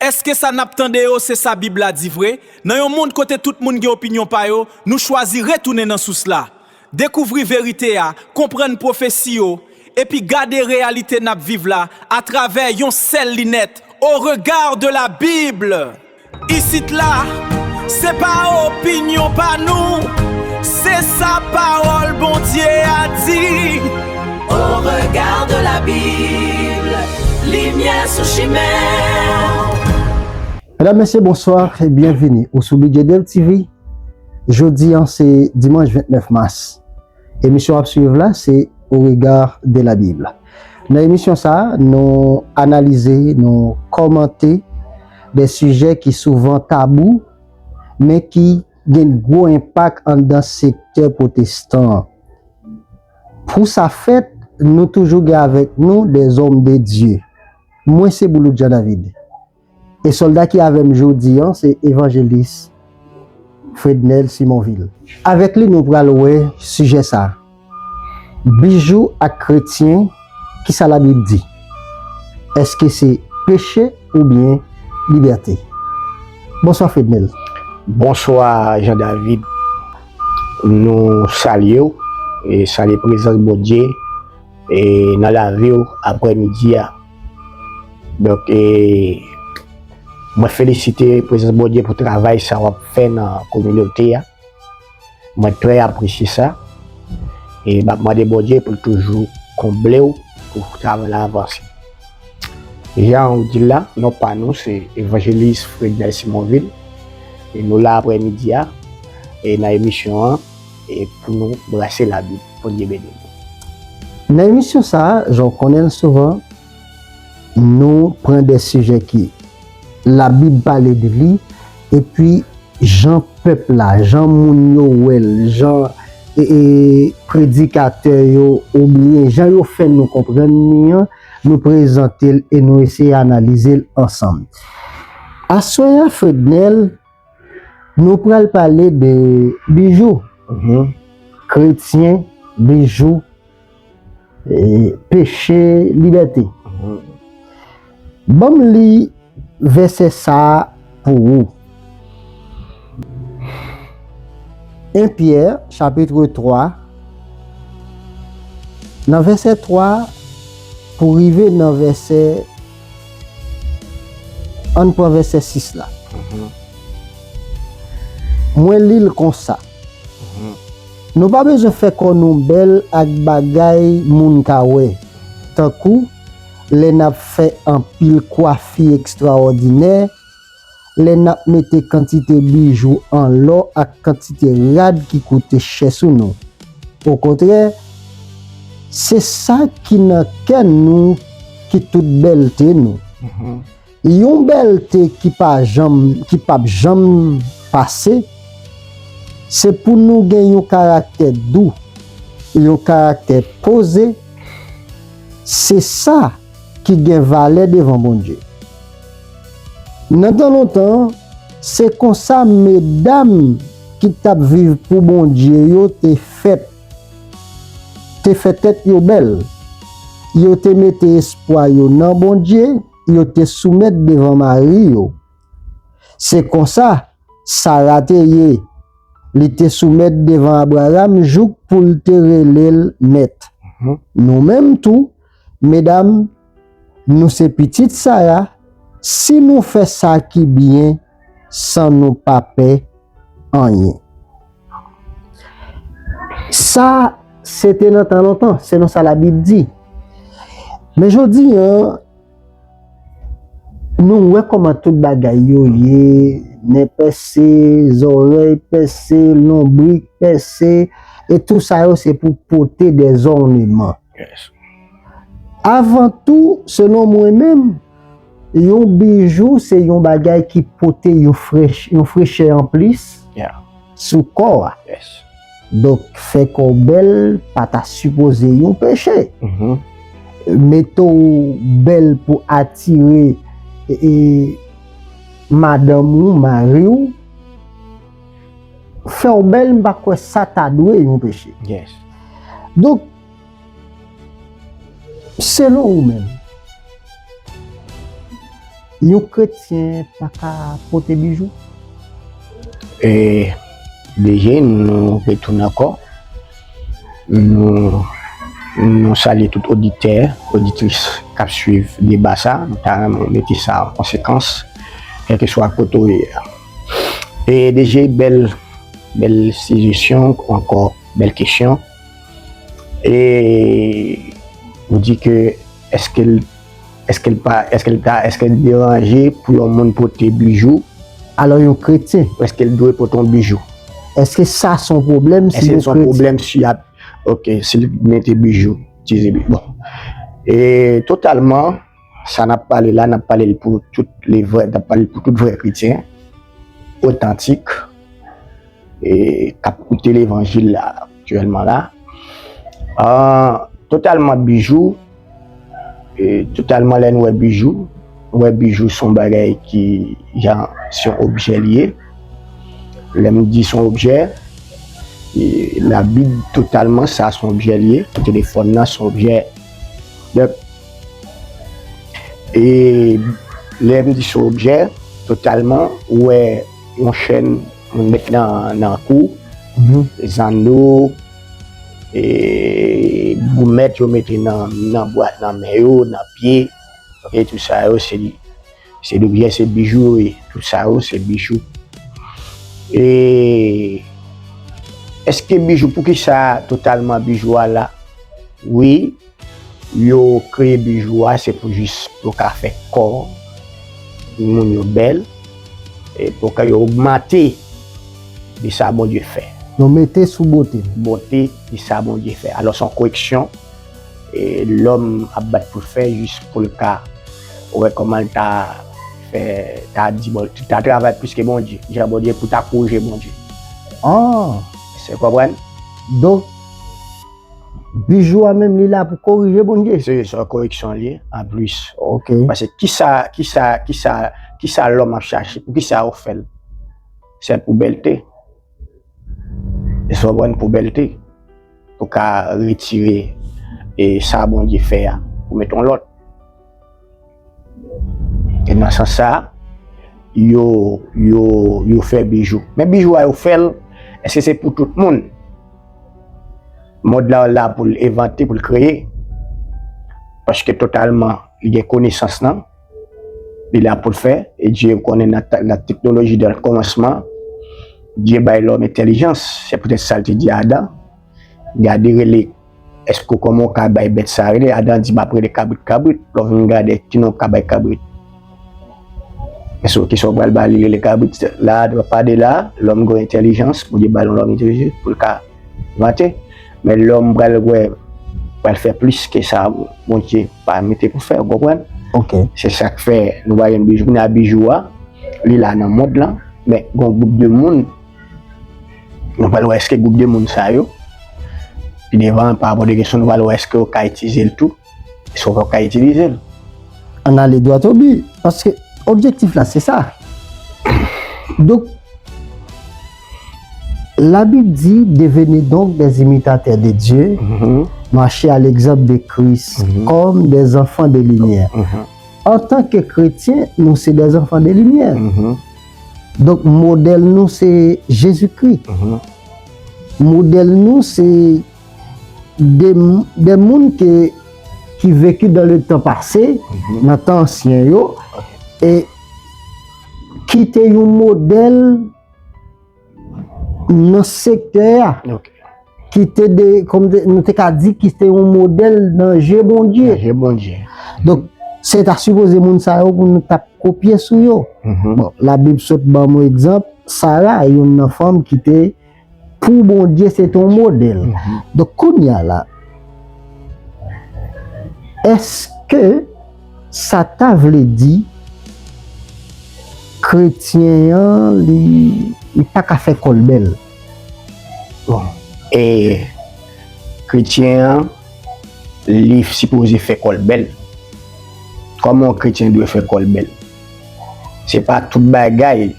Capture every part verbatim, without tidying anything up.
Èske sa n ap tande yo se sa Bib la di vre? Nan yon mond kote tout moun gen opinyon pa yo, nou chwazi retounen nan sous la, dekouvri verite a, konprann pwofesi yo, epi gade reyalite n ap viv la atravè yon sèl linèt, au regard de la Bible. Isit la, se pa opinyon pa nou, se sa pawòl Bondye a di. Au regard de la Bible, limyè sou chimen w. Medam, mesye, bonswa e byenvini. Ou sou B J W T V. Jodi an, se dimanch vennèf mas. Emisyon w ap swiv la, se Au regard de la Bible. Nan emisyon sa a, nou analize, nou kòmante de sijè ki souvan tabou, men ki gen gwo enpak anndan sektè pwotestan an. Pou sa fèt, nou toujou gen avèk nou des hommes de Dieu. Mwen se Bouloudjan David. E sòlda ki avè m jodi an, se evanjelis Frednel Simonvil. Avèk li, nou pral wè sijè sa a. Bijou ak kretyen, kisa Labib di? Èske se peche oubyen libète? Bonswa, Frednel. Bonswa, Jean David. Nou salye w e salye prezans Bondye e nan lavi w aprè midi a. Donk, e, mwen felisite prezans Bondye pou travay sa w ap fè nan kominote a. Mwen trè apresye sa. E m ap mande Bondye pou l toujou konble w pou travay la avanse. Jan w di l la, non pa nou se evanjelis Frednel Simonvil. E nou la aprè midi a, e nan emisyon an, e pou nou brase Labib. Bondye beni nou. Nan emisyon sa a, jan w konnen l souvan, nou pran de sijè ki Labib pale de li, epi jan pèp la, jan moun yo wè l, jan, e, e, predikatè yo, oubyen jan yo fè nou konprann li an, nou prezante l e nou eseye analize l ansanm. Aswè a, Frednel, nou pral pale de bijou. Mhm. Kretyen, bijou, e, peche, libète. Mhm. Ban m li vèsè sa a pou ou. En Pyè, chapit twa, nan vèsè twa pou rive nan vèsè, ann pran vèsè sis la. Mhm. Mwen li l konsa. Mhm. Nou pa bezwen fè kò nou bèl ak bagay moun ka wè, tankou lè n ap fè anpil kwafi ekstrawòdinè, lè n ap mete kantite bijou an lò ak kantite rad ki koute chè sou nou. Okontrè, se sa ki nan kè nou ki tout bèlte nou. Mhm. Yon bèlte ki pa janm, ki p ap janm pase, se pou nou gen yon karaktè dou, yon karaktè poze, se sa ki gen valè devan Bondye. Nan tan lontan, se konsa medam ki t ap viv pou Bondye yo te fèt, te fè tèt yo bèl. Yo te mete espwa yo nan Bondye, yo te soumèt devan mari yo. Se konsa Sara te ye. Li te soumèt devan Abraram jouk pou l te rele l mèt. Mhm. Nou menm tou, medam, nou se pitit Sara, si nou fè sa ki byen san nou pa pè anyen. Sa, se te nan tan lontan, selon sa Labib di. Men jodi a, nou wè kòman tout bagay yo ye, nen pèse, zòrèy pèse, lonbrik pèse, e tou sa yo se pou pote dèzòneman. Yes. Avan tou, selon mwen menm, yon bijou se yon bagay ki pote yon frech-, yon frechè anplis, yeah, sou kò a. Yes. Donk, fè kò w bèl pa ta sipoze yon peche. Mhm. Mete w bèl pou atire, e, e, madanm ou, mari w. Fè w bèl, m pa kwè sa ta dwe yon peche. Yes. Donk, selon ou menm, Yon kretyen pa ka pote bijou? E, D J, nou retounen ankò. Nou, nou salye tout oditè, oditris k ap swiv deba sa. Nou ta renmen mete sa an konsekans, kèlkeswa kote w ye a. E D J, bèl, bèl sijesyon, ankò bèl kesyon. E ou di ke èske l, èske l pa, èske l ta, èske l deranje pou yon moun pote bijou? Alò, yon kretyen, èske l dwe pote yon bijou? Èske sa se yon pwoblèm si yon kretyen? Èske se yon pwoblèm si y ap, ok, si l mete bijou, itilize bijou. Bon. E totalman, sa n ap pale la, n ap pale l pou tout le vrè, n ap pale l pou tout vrè kretyen, otantik, e k ap koute levanjil la aktyèlman la. Ah, totalman bijou, e totalman lè n wè bijou, n wè bijou se yon bagay ki jan, se yon objè l ye. Lè m di se yon objè, e Labib totalman sa se yon objè l ye, telefòn nan se yon objè. Donk, e lè m di se yon objè, totalman, ou wè yon chèn moun met nan, nan kou, zanno, e goumèt yo mete nan, nan bwat, nan men yo, nan pye, ok, tout sa yo, se, se objè, se bijou yo ye, tout sa yo, se bijou. E èske bijou, poukisa totalman bijou a la? Wi, yo kreye bijou a, se pou jis pou yo ka fè kò moun yo bèl, e pou ka yo ogmante de sa Bondye fè. Yo mete sou bote l. Bote de sa Bondye fè. Alò, se yon koreksyon, e lòm ap bat pou l fè, jis pou l ka wè kòman l ta fè, ta di, bon, ta travay plis ke Bondye, jan Bondye, pou ta korije Bondye. Ah! Se konprann? Donk, bijou a menm, li la pou korije Bondye. Se, se yon koreksyon li ye, an plis. Ok. Paske kisa, kisa, kisa, kisa lòm ap chache? Poukisa yo fè l? Se pou bèlte. E sa w konprann, pou bèlte. Pou ka retire, e sa Bondye fè a, pou mete yon lòt. E nan sans sa, yo, yo, yo fè bijou. Men bijou a yo fè l, èske se pou tout moun? Mond la la pou l envante, pou l kreye. Paske totalman, li gen konesans lan. Li la pou l fè. E Dye konnen nan, nan teknoloji de kòmansman, Dye bay lòm entèlijans. Se poutèt sa l te di Adan, gade, rele, èske w, kòman w ka bay bèt sa rele? Adan di, m ap rele kabrit kabrit. Lè w vin gade, ki non w ka bay kabrit? Èske w, kisa w pral ba li rele kabrit? La, w ap pale la, lòm gen entèlijans, Bondye ba lòm entèlijans pou l ka envante. Men lòm pral wè, pral fè plis ke sa Bondye pa mete pou fè, w konprann? Ok. Se sa k fè nou pa jwenn bijou. Kounye a bijou a, li la nan mond lan, men gen yon gwoup de moun, nou pral wè èske gwoup de moun sa yo, pi devan, pa rapò de kesyon, nou pral wè èske yo ka itilize l tou, èske yo pa ka itilize l. Ann ale dwat o bi, paske objektif la, se sa. Donk, Labib di, devenez donc des imitateurs de Dieu, marchez à l'exemple de Christ, comme des enfants de lumière. Antanke kretyen, nou se des enfants de lumière. Donk, modèl nou se Jezikri. Modèl nou se de, de moun ke, ki vécu dans le temps passé, nan tan ansyen yo, e ki te yon modèl nan sektè a, ki te de, kòm te, nou te ka di ki te yon modèl nan je Bondye. Nan je Bondye. Donk, se ta sipoze moun sa yo pou nou t ap kopye sou yo. Bon, Labib sot ban nou egzanp, Sara, youn nan fanm ki te, pou Bondye, se te yon modèl. Donk, kounye a la, èske sa ta vle di kretyen an, li, li pa ka fè kò l bèl? Bon, e kretyen an, li sipoze fè kò l bèl. Kòman yon kretyen dwe fè kò l bèl? Se pa tout bagay,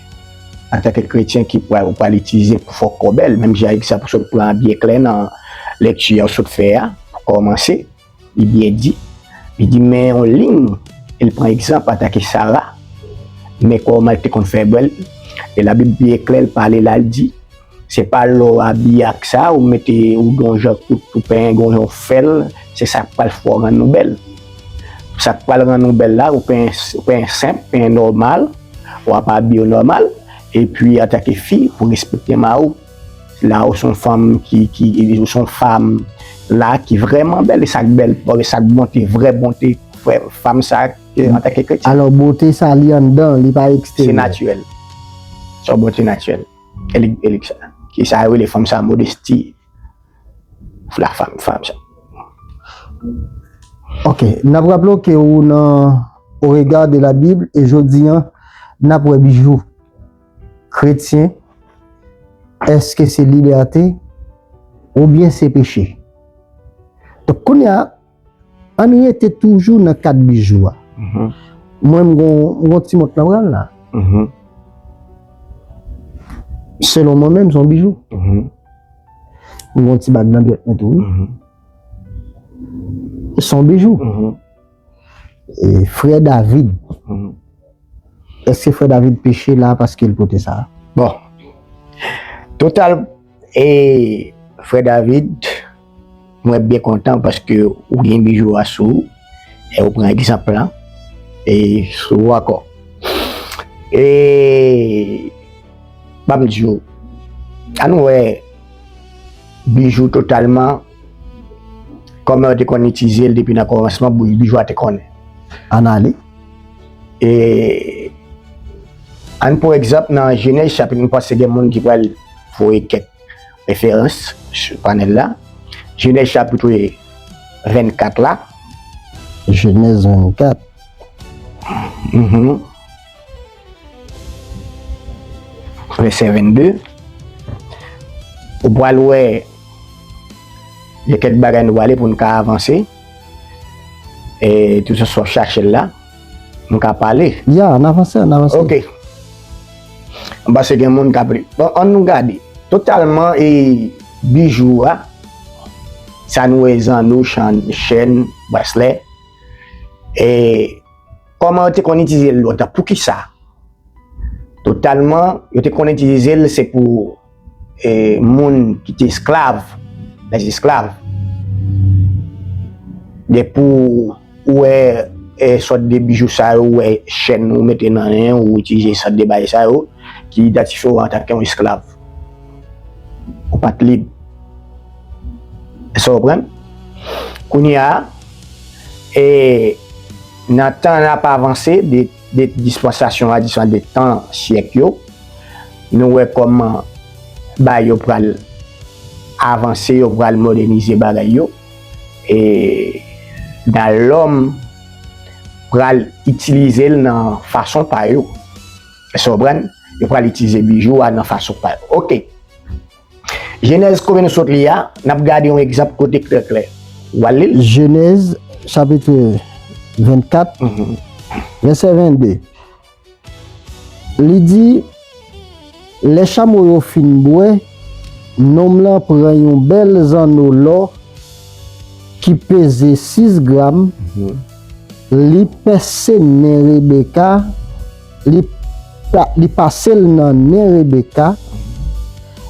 antanke kretyen, ki pral, ou pral itilize pou fè kò bèl. Menm jan egzanp ou sot pran byen klè nan lèkti a ou sot fè a, pou kòmanse, li byen di, li di, men yon liy, e l pran egzanp antanke Sara, Men kòman l te konn fè bwè l. E Labib byen klè, l pale la, l di, se pa lè w abiye ak sa, ou mete, ou gen yon jan kout, ou penyen, gen yon fèl, se sa k pral fè w rann ou bèl. Sa k pral rann ou bèl la, ou penyen, ou penyen senp, penyen nòmal, w ap abiye w nòmal, epi antanke fi, pou respekte mari w, la ou se yon fanm ki, ki, ou se yon fanm la ki vrèman bèl, e sa k bèl, e sa k bonte, vrè bonte, vrè fanm sa, ke antanke kretyen. Alò, bote sa li anndan, li pa eksteryè. Se natirèl. Se yon bote natirèl. E li, e li sa. Ki sa yo rele fanm sa modesti. La fanm, fanm sa. Ok, n ap raple w ke ou nan Au regard de la Bible, e jodi an, n ap wè Bijou. Kretyen, èske se libète oubyen se peche? Donk, kounye a, ann rete toujou nan kad Bijou a. Mhm. Mwen, m gon, m gon ti mont nan bra l la. Mhm. Selon mwen menm, se yon bijou. Mhm. M gon ti bag nan dwèt mwen tou, wi. Mhm. Se yon bijou. Mhm. E frè David. Mhm. Èske frè David peche la paske l pote sa a? Bon. Total, e frè David, mwen byen kontan paske ou gen bijou a sou ou, e ou pran egzanp lan, e sou ou ankò. E, ban m di w, ann wè bijou totalman, kòman yo te konn itilize l depi nan kòmansman, bijou a te konnen. Ann ale. E, ann pran egzanp nan Jenèz chapit, m panse gen moun ki pral voye kèk referans sou panèl la. Jenèz chapit vennkat la. Jenèz vennkat. Mhm. Vèsè vennde. Ou pral wè, gen kèk bagay nou prale pou n ka avanse. E tout sa w chache la, nou ka pale. Ya, ann avanse, ann avanse. Ok. M panse gen moun k ap li. Bon, ann nou gade. Totalman, e bijou a, sa nou wè zanno, chan, chèn, braslè. E kòman yo te konn itilize l lontan? Poukisa? Totalman, yo te konn itilize l, se pou, e, moun ki te esklav, les esclaves. Depi w wè, e, sòt de bijou sa yo, ou wè chèn ou mete nan nen w, ou itilize sòt de bagay sa yo, ki idantifye w antanke yon esklav. Ou pa t lib. Èske w konprann? Kounye a, e, nan tan n ap avanse, de, de dispansasyon a, dispan de tan, syèk yo, nou wè kòman bagay yo pral avanse, yo pral mòdènize bagay yo. E nan lòm pral itilize l nan fason pa yo. Èske w konprann? Yo pral itilize bijou a nan fason pa yo. Ok. Jenèz, kote nou sot li a, n ap gade yon egzanp kote klè klè. W al li l? Jenèz, chapit vennkat, mhm, vèsè vennde. Li di, lè chamo yo fin bwè, nonm lan pran yon bèl zanno lò ki peze sis gram, mhm, li pèse nen Rebeka, li pa-, li pase l nan nen Rebeka,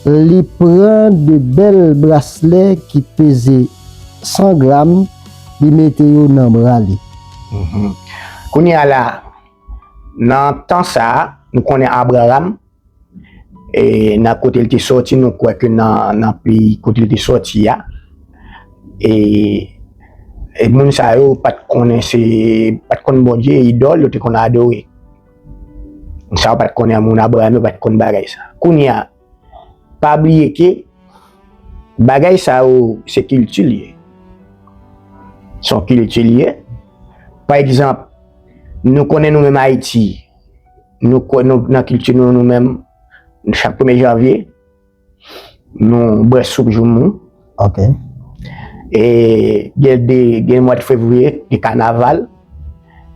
li pran de bèl braslè ki peze san gram, li mete yo nan bra li. Mhm. Kounye a la, nan tan sa a, nou konnen Abraram, e, nan kote l te sòti, nou kwè ke nan, nan peyi kote l te sòti a, e, e moun sa yo pa t konnen se, pa t konn Bondye, idòl yo te konn adore. Sa yo pa t konnen moun Abraram yo pa t konn bagay sa. Kounye a, pa bliye ke bagay sa yo se kilti l ye. Se yon kilti l ye. Pa egzanp, nou konnen nou menm Ayiti, nou kwè, nou, nan kilti nou, nou menm, chak premye janvye, nou bwè soup joumou. Ok. E gen de, gen mwa de fevriye, gen kanaval.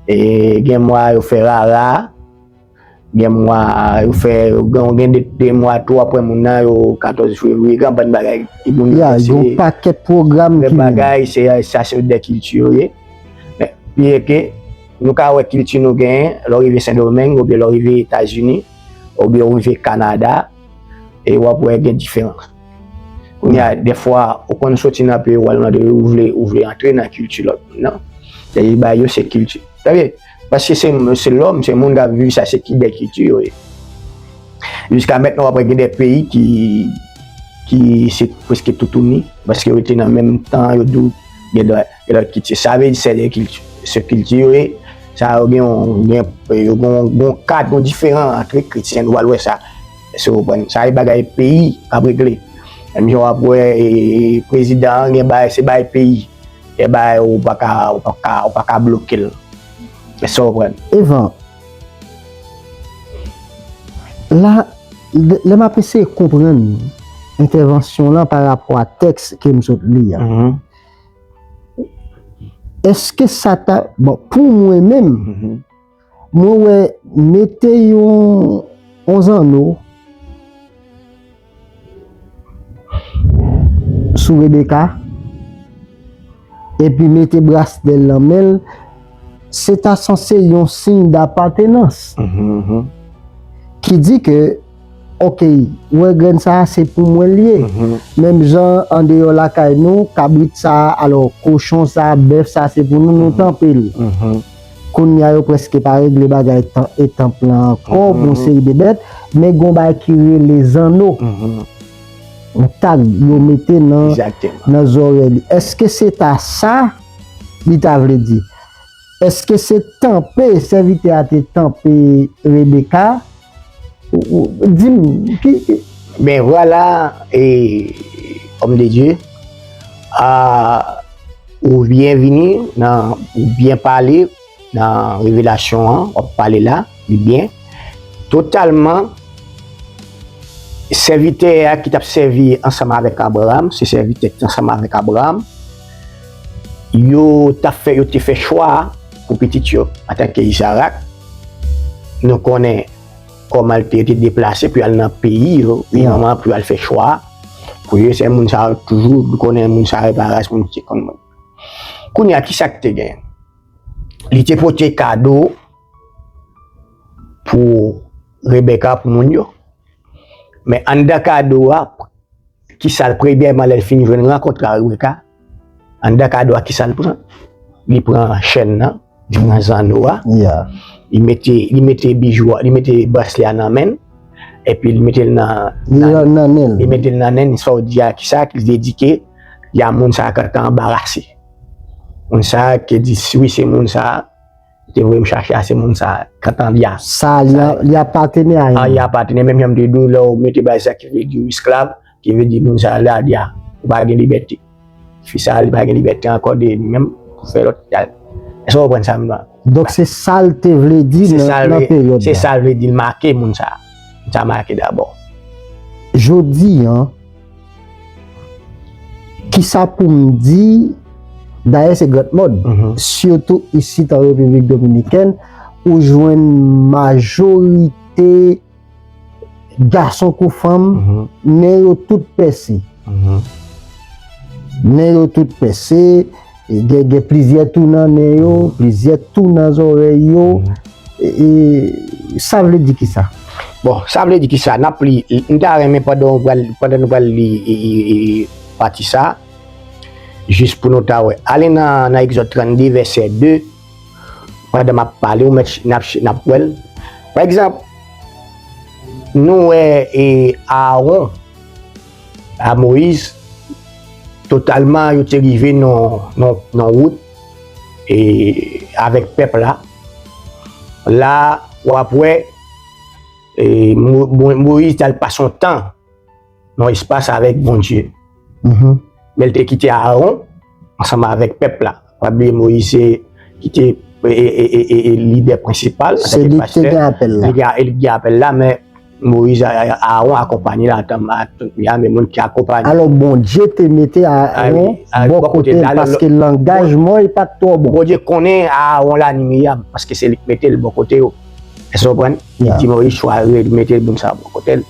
E gen mwa yo fè rara. Gen mwa yo fè, gen, gen de, de mwa tou apre moun nan yo, katòz fevriye, gen anpil bagay. Ki moun yo ya, fè, se yon pakèt pwogram ki vin. Bagay, se, sa se de kilti yo ye. Men, byen ke Nou ka wè kilti nou genyen, lè w rive Sendomeng, oubyen lè w rive Etazini, oubyen w rive Kanada, e w ap wè gen diferans. Kounye a, dèfwa, ou konn soti nan peyi w al nan de, ou vle, ou vle antre nan kilti lòt moun nan. Sètadi, bagay yo se kilti. Sa vle, paske se, se lòm, se moun k ap viv sa, se ki de kilti yo ye. Jiska mentnan, w ap wè gen de peyi ki, ki se prèske toutouni, paske yo rete nan menm tan, yo di w gen dwa, gen lòt kilti. Sa vle di, se de kilti, se kilti yo ye, sa yo gen yon, gen, yo gen yon, gen yon kad, yon diferan ant kretyen, nou pral wè sa. Èske w konprann? Sa e bagay peyi k ap regle. Menm jan w ap wè, e, e, prezidan an gen bagay, se bagay peyi. Gen bagay ou pa ka, ou pa ka, ou pa ka bloke l. Èske w konprann? Evan, la, lè, lè m ap eseye konprann entèvansyon w lan pa rapò a tèks ke m sot li a, Mhm. èske sa ta, bon, pou mwen menm, Mhm. mwen wè mete yon, yon zanno sou Rebecca, epi mete braslè l nan men l, se ta sanse yon siy dapatenans. Mhm, mhm. Ki di ke, oke, wè grenn sa a, se pou mwen l ye. Mhm. Menm jan andeyò lakay nou, kabrit sa a, alò, kochon sa a, bèf sa a, se pou nou, nou Mhm. tanpe l. Mhm. Kounye a, yo prèske pa regle bagay tan-, e tanp lan ankò, Mhm. pou yon seri de bèt, men gen yon bagay ki rele zanno. Mhm. Yon tag yo mete nan, Egzakteman. nan zòrèy li. Èske se ta sa li ta vle di? Èske se tanpe, sèvitè a te tanpe Rebecca? Ou, ou, di m, ki, ki Ben vwala, e, homme de Dieu, a, ou byen vini, nan, ou byen pale nan revelasyon an, w ap pale la, li byen. Totalman, sèvitè a ki t ap sèvi ansanm avèk Abraram, se sèvitè ki t ansanm avèk Abraram, yo t ap fè, yo te fè chwa pou pitit yo, antanke Izarak. Nou konnen kòman l te, te deplase pou y al nan peyi yo, Yo. evidaman pou y al fè chwa. Pou yo, se moun sa yo toujou, nou konnen moun sa yo, pa ras moun ki konn moun. Kounye a, ki sa k te gen? Li te pote kado pou Rebecca, pou moun yo. Men anndan kado a, ki sa l, premyèman, lè l fin jwenn rankont ak Rebecca, anndan kado a, ki sa l pran? Li pran chèn nan, li pran zanno a, Yeah. li mete, li mete bijou a, li mete braslè a nan men l, epi li mete l nan, Li nan, nan, nan nen l. li mete l nan nen l, sa w di a, ki sa, ki vle di ke y a moun sa a k ap anbarase. Moun sa a ki di, wi, se moun sa a, te voye m chache a, se moun sa a, k ap tande a. Sa, li a, Sa, li apateni a a, yon li apateni, menm jan m te di w, lè w mete bagay sa ki vle di w esklav, ki vle di moun sa a la, li a, ou pa gen libète. Fi sa a, li pa gen libète ankò de li menm pou fè lòt bagay. Èske w konprann sa m di w? Donk, se sa l te vle di Se nan, sa l nan vle, peryòd se la. sa l vle di, l make moun sa a. Moun sa a make dabò. Jodi a, kisa pou m di, dayè se Grant Mòd, Mhm. sitou isit an Repiblik Dominikèn, ou jwenn majorite gason kou fanm, Mhm. nen yo tout pèse. Mhm. Nen yo tout pèse, e gen, gen plizyè tou nan nen yo, Mhm. plizyè tou nan zòrèy yo. Mhm. E, e, sa vle di kisa? Bon, sa vle di kisa? N ap li, m ta renmen pandan w pral, pandan nou pral li, e, e, e, pati sa, jis pou nou ta wè. Ale nan, nan Egzòd trannde, vèsè de, pandan m ap pale, ou mèt ch-, n ap ch-, n ap wè l. Pa egzanp, nou wè, e, Aawon a Moyiz, totalman, yo te rive nan, nan, nan wout, e, avèk pèp la. La, w ap wè, e, Mo-, Mo-, Moyiz t al pase yon tan nan espas avèk Bondye. Mhm. Men l te kite Aawon ansanm avèk pèp la. Pa bliye Moyiz se ki te, e, e, e, e, e lidè prensipal, Se antanke li ki te pastè. gen apèl la. Li gen, li gen apèl la, men Moyiz, a, a, Aawon akonpanye l, atann, atann, ya, men moun ki akonpanye. Alò, Bondye te mete Aawon bò kote l, paske langaj mwen li pa t twò bon. Bondye konnen Aawon la ni meyab, paske se li ki mete l bò kote yo. Èske w konprann? Li di Moyiz chwazi, li mete moun sa bò kote l.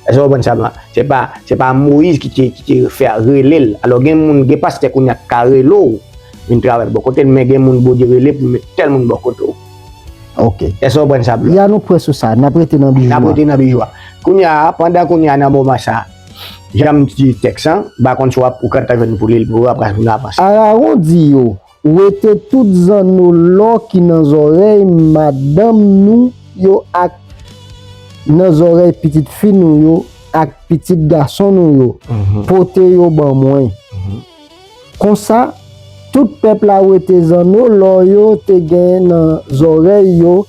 Èske w konprann sa? Se pa, se pa Moyiz ki te, ki te fè rele l. Alò, gen moun, gen pastè kounye a k ka rele w, vin travay bò kote l, men gen moun Bondye rele pou met tèl moun bò kote w. Ok. Èske w konprann sa m di w la? Ya, nou prè sou sa. N ap rete nan bijou a. N ap rete nan bijou a. Kounye a, pandan kounye a nan moman sa, jan m di tèks lan, m pa konn si w ap, ou gentan jwenn pou li, pou w ap, pou nou avanse. Arawon di yo, rete tout zanno lò ki nan zòrèy madanm nou yo ak nan zòrèy pitit fi nou yo ak pitit gason nou yo, pote yo ban mwen. Konsa, tout pèp la wete zanno lò yo te gen nan zòrèy yo,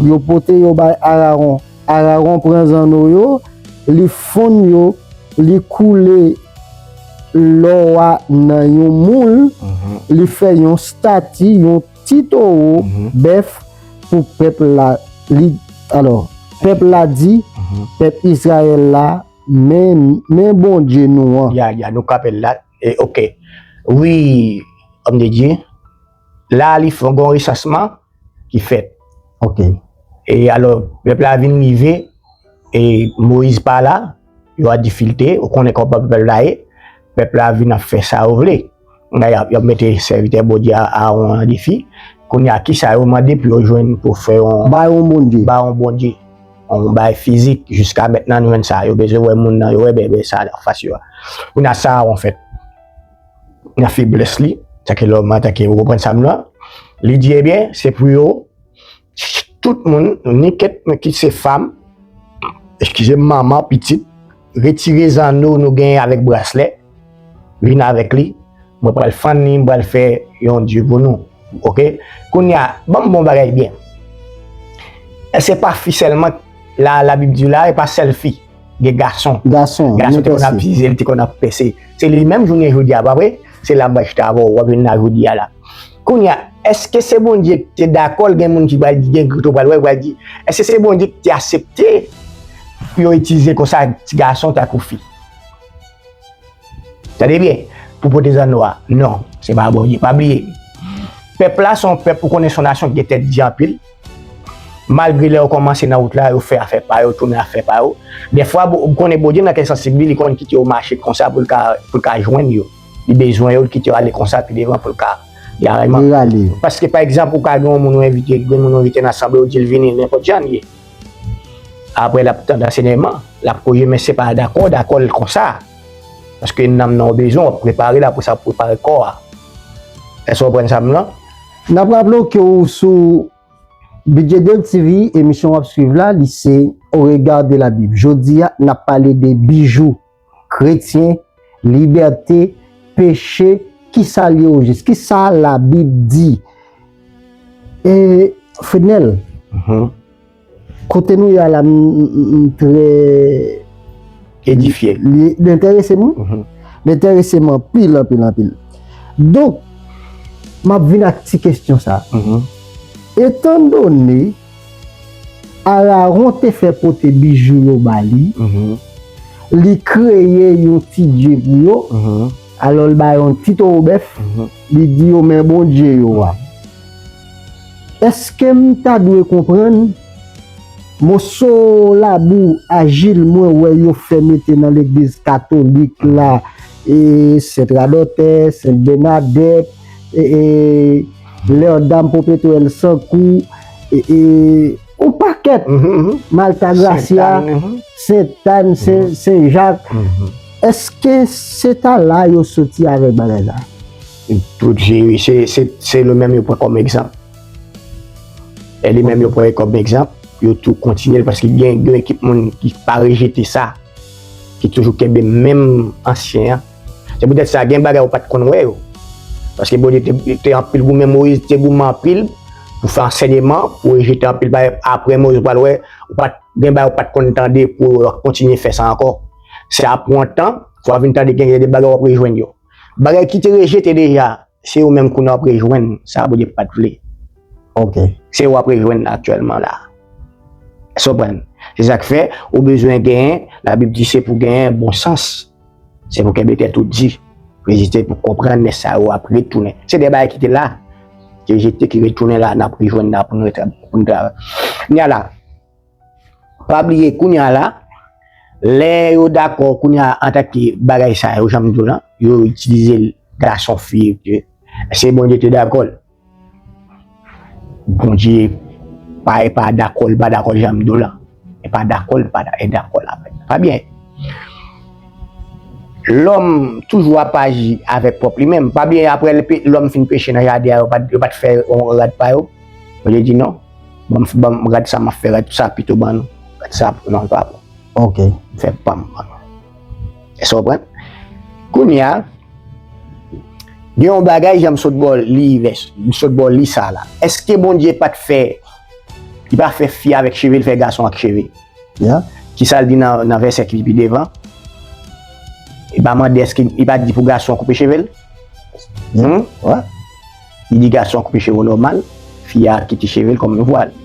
yo pote yo bay Arawon. Arawon pran zanno yo, li fonn yo, li koule lò a nan yon moul, li fè yon stati, yon ti towo bèf pou pèp la. Li, alò, pèp la di, pèp Izrayèl la, men, men Bondye nou an. Ya, ya, nou ka apèl la. E, ok. Wi, òm de Dye. La, li fè yon resansman ki fèt. Ok. E alò, pèp la vin rive, e Moyiz pa la, yo a difilte, ou konnen kòman pèp la ye, pèp la vin ap fè sa yo vle. Yo ap, yo ap mete sèvitè Bondye a, Arawon an defi. Kounye a, kisa yo mande pou yo jwenn pou fè yon... Ba yon Bondye. Ba yon Bondye. Yon bagay fizik, jiska mentnan nou jwenn sa. Yo bezwen wè moun nan, yo wè bèbè sa anfas yo a. Kounye a, sa Arawon fèt. Nan feblès li, tanke lòm, tanke, ou konprann sa m di w la, li di, ebyen, se pou yo, tout moun, ni kèt, ki se fanm, eskize m, manman, pitit, retire zanno nou genyen avèk braslè, vin avèk li, mwen pral fann li, m pral fè yon dye pou nou. Ok? Kounye a, ban m bon bagay byen. Èske pa fi sèlman la, Labib di la, e pa sèl fi? Gen gason. Gason, gason te konn ap vize, li te konn ap pèse. Se li menm jounen jodi a, pa vre? Se la m pral chita avè w, w ap vin la jodi a la. Kounye a, èske se Bondye ki te dakò, gen moun ki pral di, gen gwo pral wè, pral di, èske se Bondye ki te aksepte pou yo itilize konsa ti gason tankou fi? Tande byen, pou pote zanno a. Non, se pa Bondye. Pa bliye, pèp la se yon pèp, ou konnen, se yon nasyon ki gen tèt di anpil. Malgre lè yo kòmanse nan wout la, yo fè afè pa yo, tounen afè pa yo. Dèfwa, ou konnen Bondye nan kè sansib li, li konn kite yo mache konsa pou l ka, pou l ka jwenn yo. Li bezwen yo, li kite yo ale konsa pi devan pou l ka rale yo. Paske, pa egzanp, ou ka gen yon moun ou envite, gen moun ou envite nan asanble, ou di l vini, nenpòt jan l ye. Apre, l ap tande ansèyman, l ap korije, men se pa dakò, dakò l konsa. Paske nanm nan w bezwen, w ap prepare l, apre sa, w ap prepare kò a. Èske w konprann sa m di w la? N ap raple w ke w sou Bidye Dev T V, emisyon w ap swiv la, li se Au regard de la Bible. Jodi a, n ap pale de bijou kretyen, libète, peche, kisa l ye ojis? Kisa Labib di? E, Fednel, kote nou ye a la, m, m, m trè edifye. Li, li enterese m, wi. Li enterese m anpil, anpil, anpil. Donk, m ap vin ak ti kesyon sa. Etandone Arawon te fè pote bijou yo ba li, li kreye yon ti dye pou yo, alò l ba yo yon ti towo bèf, li di yo, men Bondye yo a. Èske m ta dwe konprann moso labou ajil mwen wè yo fè mete nan legliz katolik la, e, Sent Radòtè, Sent Bènadèt, e, e, Lèdam Popetwèl Sankou, e, e, yon pakèt, Malta Grasya, Sentàn, Sen, Sen Jak. Èske se ta la yo soti avèk bagay la? Tout, se, se, se li menm yo pran kòm egzanp. E li menm yo pran kòm egzanp, yo tou kontinye l, paske gen, gen ekip moun ki pa rejete sa, ki toujou kenbe menm ansyen an. Se poutèt sa, gen bagay ou pa t konn wè yo. Paske Bondye te, te anpil goumen, Moyiz te goumen anpil pou fè ansèyman, pou rejete anpil bagay. Apre Moyiz ou pral wè, ou pa t, gen bagay ou pa t konn tande pou w kontinye fè sa ankò. Sa ap pran tan, fò w vin tande gen de bagay w ap rejwenn yo. Bagay ki te rejete deja, se yo menm kounye a w ap rejwenn sa Bondye pa t vle. Ok. Se yo w ap rejwenn aktyèlman la. Èske w konprann? Se sa k fè ou bezwen genyen, Labib di se pou genyen bon sans. Se pou kenbe tèt ou di. Reziste pou konprann lè sa yo ap retounen. Se de bagay ki te la, ki rejete, ki retounen la, n ap rejwenn la pou nou, pou nou travay. Kounye a la, pa bliye, kounye a la, lè yo dakò, kounye a, antanke bagay sa yo, jan m di w lan, yo itilize l, gason, fi, Èske Bondye te dakò l? Bondye pa, e pa dakò, li pa dakò jan m di w lan. E pa dakò, li pa da-, e dakò l avèk. Pa byen. Lòm toujou ap aji avèk pwòp li menm. Pa bliye, apre l pe-, lòm fin peche nan jaden an, yo pa t, yo pa t fè yon rad pa yo. Bondye di non. Ban m, ban m rad sa, m ap fè rad sa pito ban nou. Rad sa, non, li pa bon. Ok. M fè pa m ban nou. Èske w konprann? Kounye a, gen yon bagay, jan m sot ba w li, vès, m sot ba w li sa la. Èske Bondye pa t fè, li pa fè fi avèk cheve, li fè gason ak cheve? Ya. Kisa l di nan, nan vèsè ki pi devan? Li pa mande èske, li pa di pou gason koupe cheve l? Ya. Hmm? Wi. Li di gason koupe cheve w nòmal, fi a kite cheve l kòm yon vwal.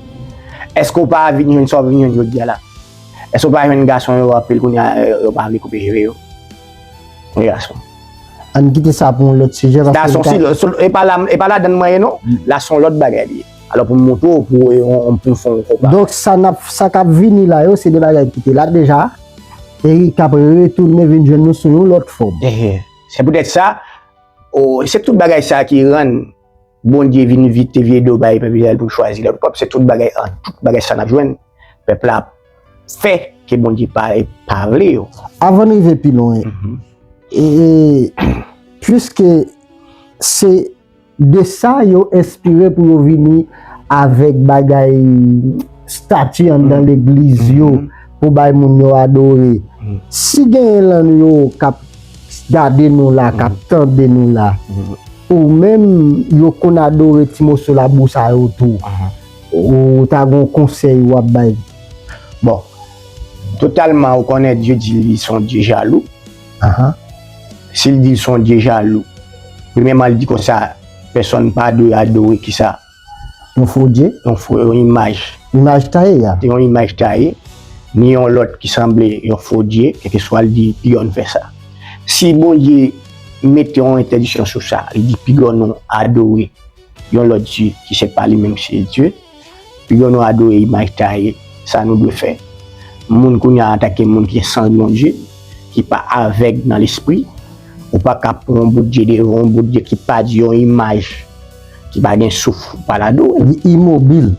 Èske w pa vin jwenn sa w vin jwenn jodi a la? Èske w pa jwenn gason yo anpil kounye a, yo pa vle koupe cheve yo? Wi, gason. Ann kite sa pou yon lòt sijè, paske gason, si, si, e pa la, e pa ladann mwen ye non. Mm. La se yon lòt bagay li ye. Alò pou m montre w, pou, e, on, on, pou m fè yon konpa. Donk sa n ap, sa k ap vini la yo, se de bagay ki te la deja, e k ap retounen vin jwenn nou sou yon lòt fòm. Ehe. Se poutèt sa, o, se tout bagay sa ki rann Bondye vin vite vye do bay pèp Izrayèl pou l chwazi lòt pèp. Se tout bagay an, tout bagay sa n ap jwenn pèp la ap fè ke Bondye pa, pa vle yo. Avan n rive pi lwen, mhm, e, e, piske se de sa yo enspire pou yo vini avèk bagay estati anndan, mhm, legliz yo, mhm, pou bay moun yo adore. Mhm. Si genyen lan yo k ap gade nou la, k ap, mhm, tande nou la, mhm, ou menm yo konn adore ti moso labou sa yo tou. Mhm. Ou ta gen yon konsèy w ap bay? Bon, totalman, ou konnen Dye di li se yon Dye jalou. Ahan. Si l di l se yon Dye jalou, premyèman, li di konsa, pèsonn pa dwe adore kisa? Yon fo dye? Yon fo, yon imaj. Imaj taye a? Yon imaj taye, ni yon lòt ki sanble yon fo dye, kèlkeswa l di, piga w fè sa. Si Bondye mete yon entèdiksyon sou sa, li di, piga nou adore yon lòt dye ki se pa li menm ki se Dye, piga nou adore imaj taye, sa nou dwe fè. Moun kounye a antanke moun ki san Bondye, ki pa avèg nan lespri, ou pa ka pran yon bout dye devan, yon bout dye ki pa di yon imaj, ki pa gen souf, ou pa l adore. Li imobil.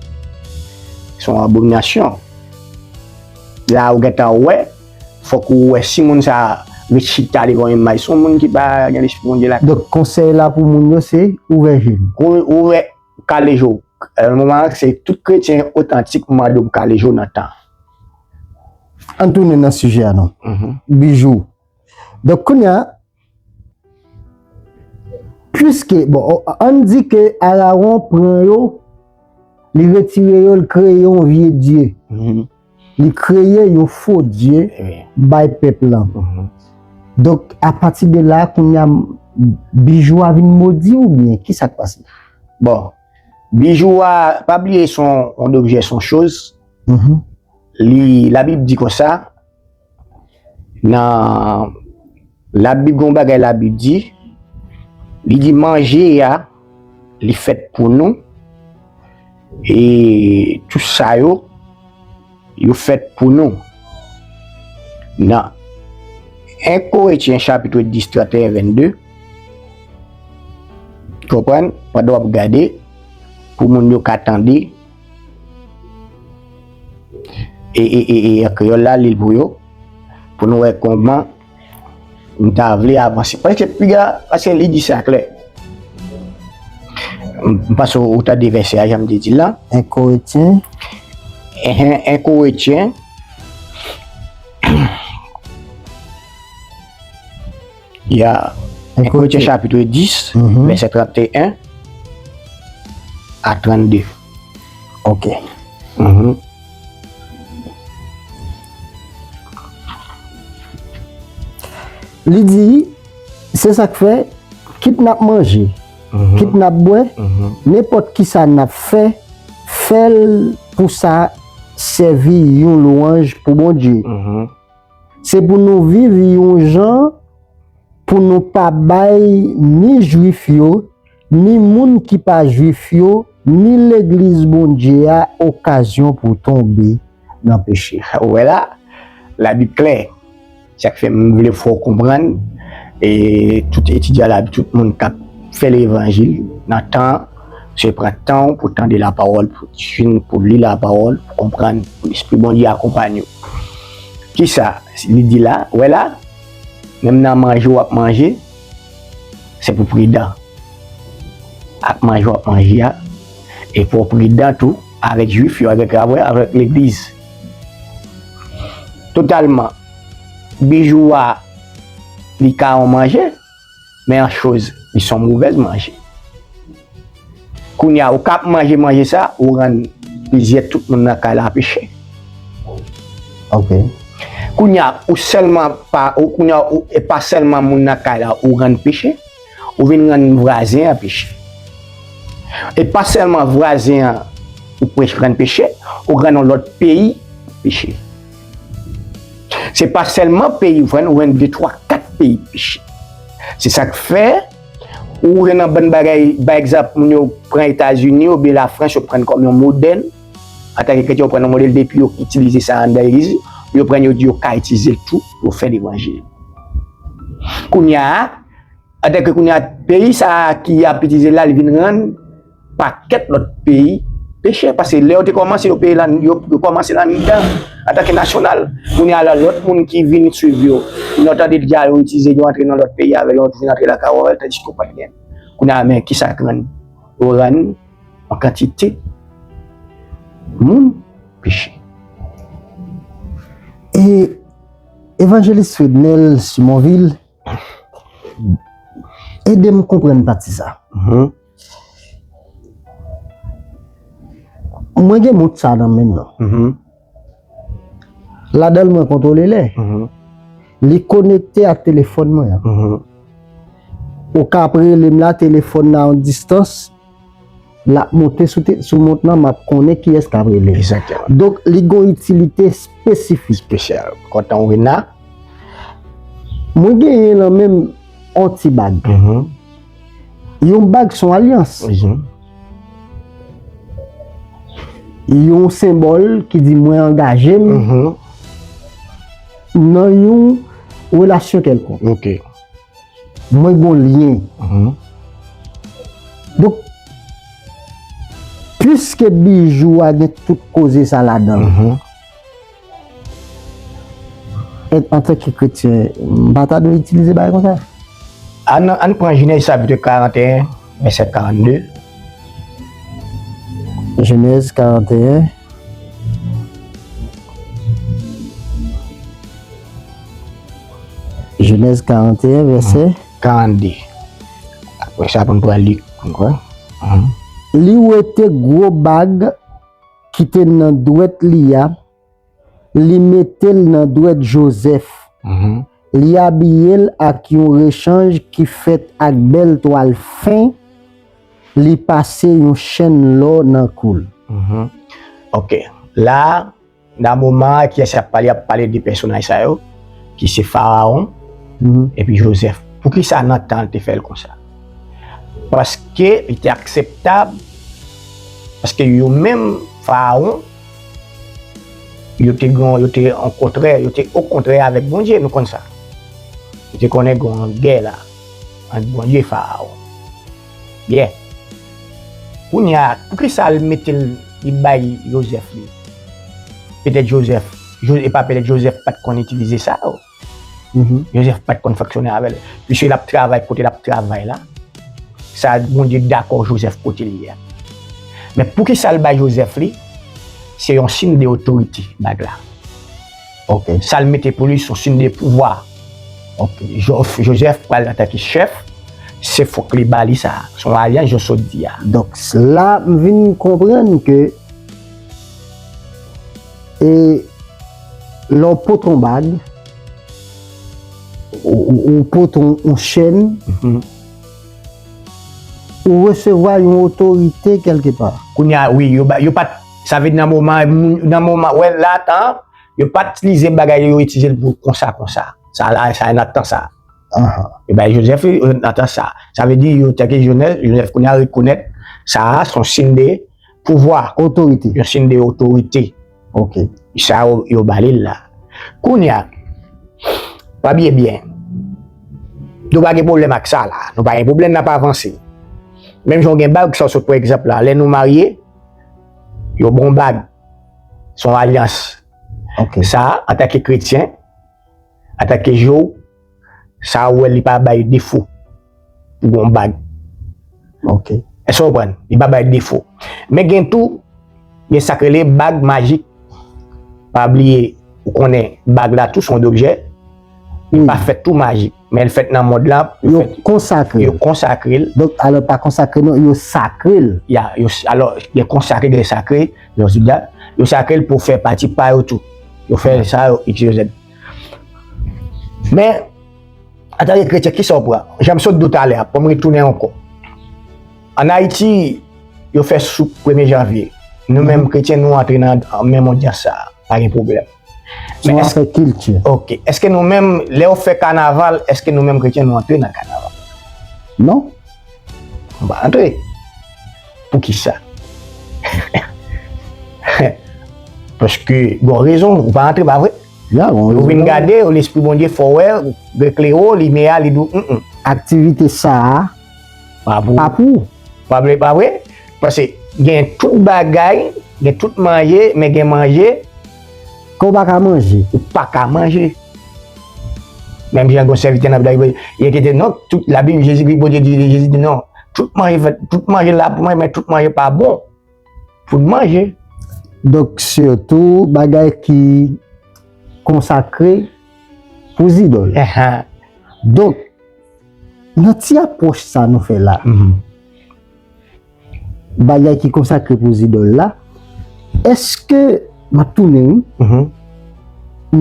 Se yon abominasyon. La ou gentan wè, fòk ou wè si moun sa ret chita devan yon imaj, se yon moun ki pa gen lespri Bondye la. Donk konsèy la pou moun yo se ouvè je nou. Ou, ouvè, kale je w. Nan moman an, se tout kretyen otantik mande w kale je w nan tan. Ann tounen nan sijè a non. Mhm. Bijou. Donk kounye a, piske, bon, ann di ke Arawon pran yo, li retire yo, li kreye yon vye dye. Mhm. Li kreye yon fo dye, wi, bay pèp lan. Mhm. Donk, apati de la, kounye a, bijou a vin modi oubyen kisa k pase? Bon, bijou a, pa bliye se yon, yon objè, se yon choz. Mhm. Li, Labib di konsa, nan Labib, gon bagay Labib di, li di manje a, li fèt pou nou, e tout sa yo, yo fèt pou nou. Nan en Korentyen chapit dis, trannteyen, vennde, konprann, pandan w ap gade, pou moun yo ka tande, e, e, e, e an kreyòl la, li l pou yo, pou nou wè kòman m ta vle avanse. Paske piga, paske li di sa klè. M, m panse ou tande vèsè a, jan m te di l lan. En Korentyen. En, en Korentyen. Ya. En Korentyen chapit dis, mhm, vèsè trannteyen a trannde. Ok. Mhm. Li di, se sa k fè, kit n ap manje, mhm, kit n ap bwè, mhm, nenpòt kisa n ap fè, fè l pou sa sèvi yon lwanj pou Bondye. Mhm. Se pou nou viv yon jan pou nou pa bay ni Jwif yo, ni moun ki pa Jwif yo, ni legliz Bondye a okazyon pou tonbe nan peche. Ou wè la, Labib klè. Sa k fè m vle fè w konprann, e tout etidyan Labib, tout moun k ap fè levanjil nan tan, se pran tan w pou tande lapawòl, pou jwenn, pou li lapawòl, pou konprann, pou Lespri Bondye akonpanye w. Kisa li di la? Wè la, menm nan manje w ap manje, se pou pridan ak manje w ap manje a, e pou w pridan tou avèk jwif yo, avèk, avèk legliz. Totalman, bijou a, li ka yon manje, men an choz, li se yon movèz manje. Kounye a, ou ka ap manje manje sa, ou rann plizyè tout moun nan kay la peche. Ok. Kounye a, ou sèlman pa, ou, kounye a, ou, e pa sèlman moun nan kay la ou rann peche, ou vin rann vwazen an peche. E pa sèlman vwazen an ou peche, rann peche, ou rann yon lòt peyi peche. Se pa sèlman peyi, ou rann, ou rann de, twa, kat peyi peche. Se sa k fè, ou jwenn nan bann bagay, pa egzanp, moun yo pran Etazini oubyen Lafrans, yo pran kòm yon modèl, antanke kretyen, yo pran yon modèl, depi yo itilize sa anndan legliz, yo pran, yo di yo ka itilize l tou pou yo fè levanjil. Kounye a, antanke kounye a, peyi sa a ki ap itilize l la, li vin rann pakèt lòt peyi peche, paske lè yo te kòmanse, yo peye la, yo, yo kòmanse la anndan, antanke nasyonal. Kounye a la, lòt moun ki vin swiv yo, lè yo tande deja yo itilize, yo antre nan lòt peyi avè l, yo vin antre lakay yo avè l, tandiske yo pa t gen. Kounye a, men kisa k rann? Yo rann yon kantite moun peche. E Evanjelis Frednel Simonvil, ede m konprann pati sa. Mwen gen mont sa nan men m nan. Ladan l mwen kontwole lè. Li konekte ak telefòn mwen an. Ou ka ap rele m la, telefòn nan yon distans, l ap monte sou, te, sou mont lan, m ap konnen kiyès k ap rele m. Egzakteman. Donk, li gen yon itilite espesifik. Espesyal. Kontan w vin la. Mwen genyen nan men m yon ti bag. Yon bag se yon alyans. Yon senbòl ki di mwen angaje m nan yon relasyon kèlkonk. Ok. Mwen gen yon lyen. Donk, piske bijou a gen tout koze sa ladan l, antanke kretyen, m pa ta dwe itilize bagay konsa? Ann, ann pran Jenèz chapit karanteyen, vèsè karannde. Jenèz karanteyen. Jenèz karanteyen, vèsè. Karannde. Apre sa, pou n pran Lik ankò. Li wete gwo bag ki te nan dwèt li a, li mete l nan dwèt Jozèf. Li abiye l ak yon rechanj ki fèt ak bèl twal fen, li pase yon chenn lò nan kou l. Ok. La, nan moman an, kiyès y ap pale? Y ap pale de pèsonaj sa yo, ki se Farawon epi Jozèf. Poukisa nan tan l te fè l konsa? Paske li te akseptab, paske yo menm, Farawon, yo te gen, yo te an kontrè, yo te o kontrè avèk Bondye, nou konn sa. Yo te konnen gen yon gè la ant Bondye e Farawon. Byen. Kounye a, poukisa l mete l, li bay Jozèf li? Petèt Jozèf, Jo- e pa petèt Jozèf pa t konn itilize sa yo. Jozèf pa t konn fonksyone avè l. Piske l ap travay kote l ap travay la, sa Bondye dakò Jozèf kote l ye a. Men poukisa l bay Jozèf li? Se yon siy de otorite, bag la. Ok. Sa l mete pou li, se yon siy de pouvwa. Ok. Jo- Jozèf pral antanke chèf, se fòk li ba li sa. Se yon alyans, jan w sot di a. Donk, la, m vin konprann ke, e, lè w pote yon bag, ou, ou, ou pote yon, yon chèn, ou resevwa yon otorite kèlkepa. Kounye a, wi, yo, ba- yo pa t, sa vle di nan moman, moun- nan moman, wè, la, tan, yo pa t itilize bagay yo, yo itilize l pou konsa, konsa. Sa la, sa nan tan sa. Yo bay Jozèf, yo, nan tan sa. Sa vle di, yo, tanke Jozèf, Jozèf kounye a rekonèt, sa a, se yon siy de pouvwa. Otorite. Yon siy de otorite. Ok. Sa yo, yo ba li la. Kounye a, pa bliye byen. Nou pa gen pwoblèm ak sa la. Nou pa gen pwoblèm, n ap avanse. Menm jan w gen bag, sa w sot pran egzanp la. Lè nou marye, yo ba w bag. Se yon alyans. Ok. Sa, antanke kretyen, antanke Joe, sa ou wè li pa bay defo pou gon bag. Ok. Èske w konprann? Li pa bay defo. Men gen tou, gen sa k rele bag majik. Pa bliye, ou konnen bag la tou se yon objè. Li Wi. Pa fèt tou majik. Men l fèt nan mond la. Yo konsakre. Yo konsakre l. Donk, alò, pa konsakre non, yo sakre l. Ya, yo, alò, gen konsakre, gen sakre, yo, yo sakre l pou fè pati pa yo tou. Yo fè sa, yo, X, Y, Z. Men, antanke kretyen, kisa w pran? Jan m sot di w talè a, pou m retounen ankò. Ann Ayiti, yo fè souk premye janvye. Nou menm kretyen, nou antre nan menm odyans sa a. Pa gen pwoblèm. Se yon afè kilti. Ok. Èske nou menm, lè yo fè kanaval, èske nou menm kretyen, nou antre nan kanaval? Non. Nou pa antre. Poukisa? Paske, bon, rezon, ou pa antre, pa vre? Ya, bon, Ou vin gade, lespri Bondye fè w wè, gen klero, limyè a, li di w, mm, mm. Aktivite sa a, Pa pou pa pou. Pa vre, pa vre? Paske gen tout bagay, gen tout manje, men gen manje Ke w pa ka manje. Ou pa ka manje. Menm jan gen sèvitè nan Bib la, li te di non, tout, la Bib, Jezi Kris, Bondye di, Jezi di non, tout manje fèt, tout manje la pou manje, men tout manje pa bon pou n manje. Donk, sitou bagay ki konsakre pou zidòl. Ehe. Donk, nan ti apwòch sa nou fè la, bagay ki konsakre pou zidòl la, èske, m ap tounen, wi,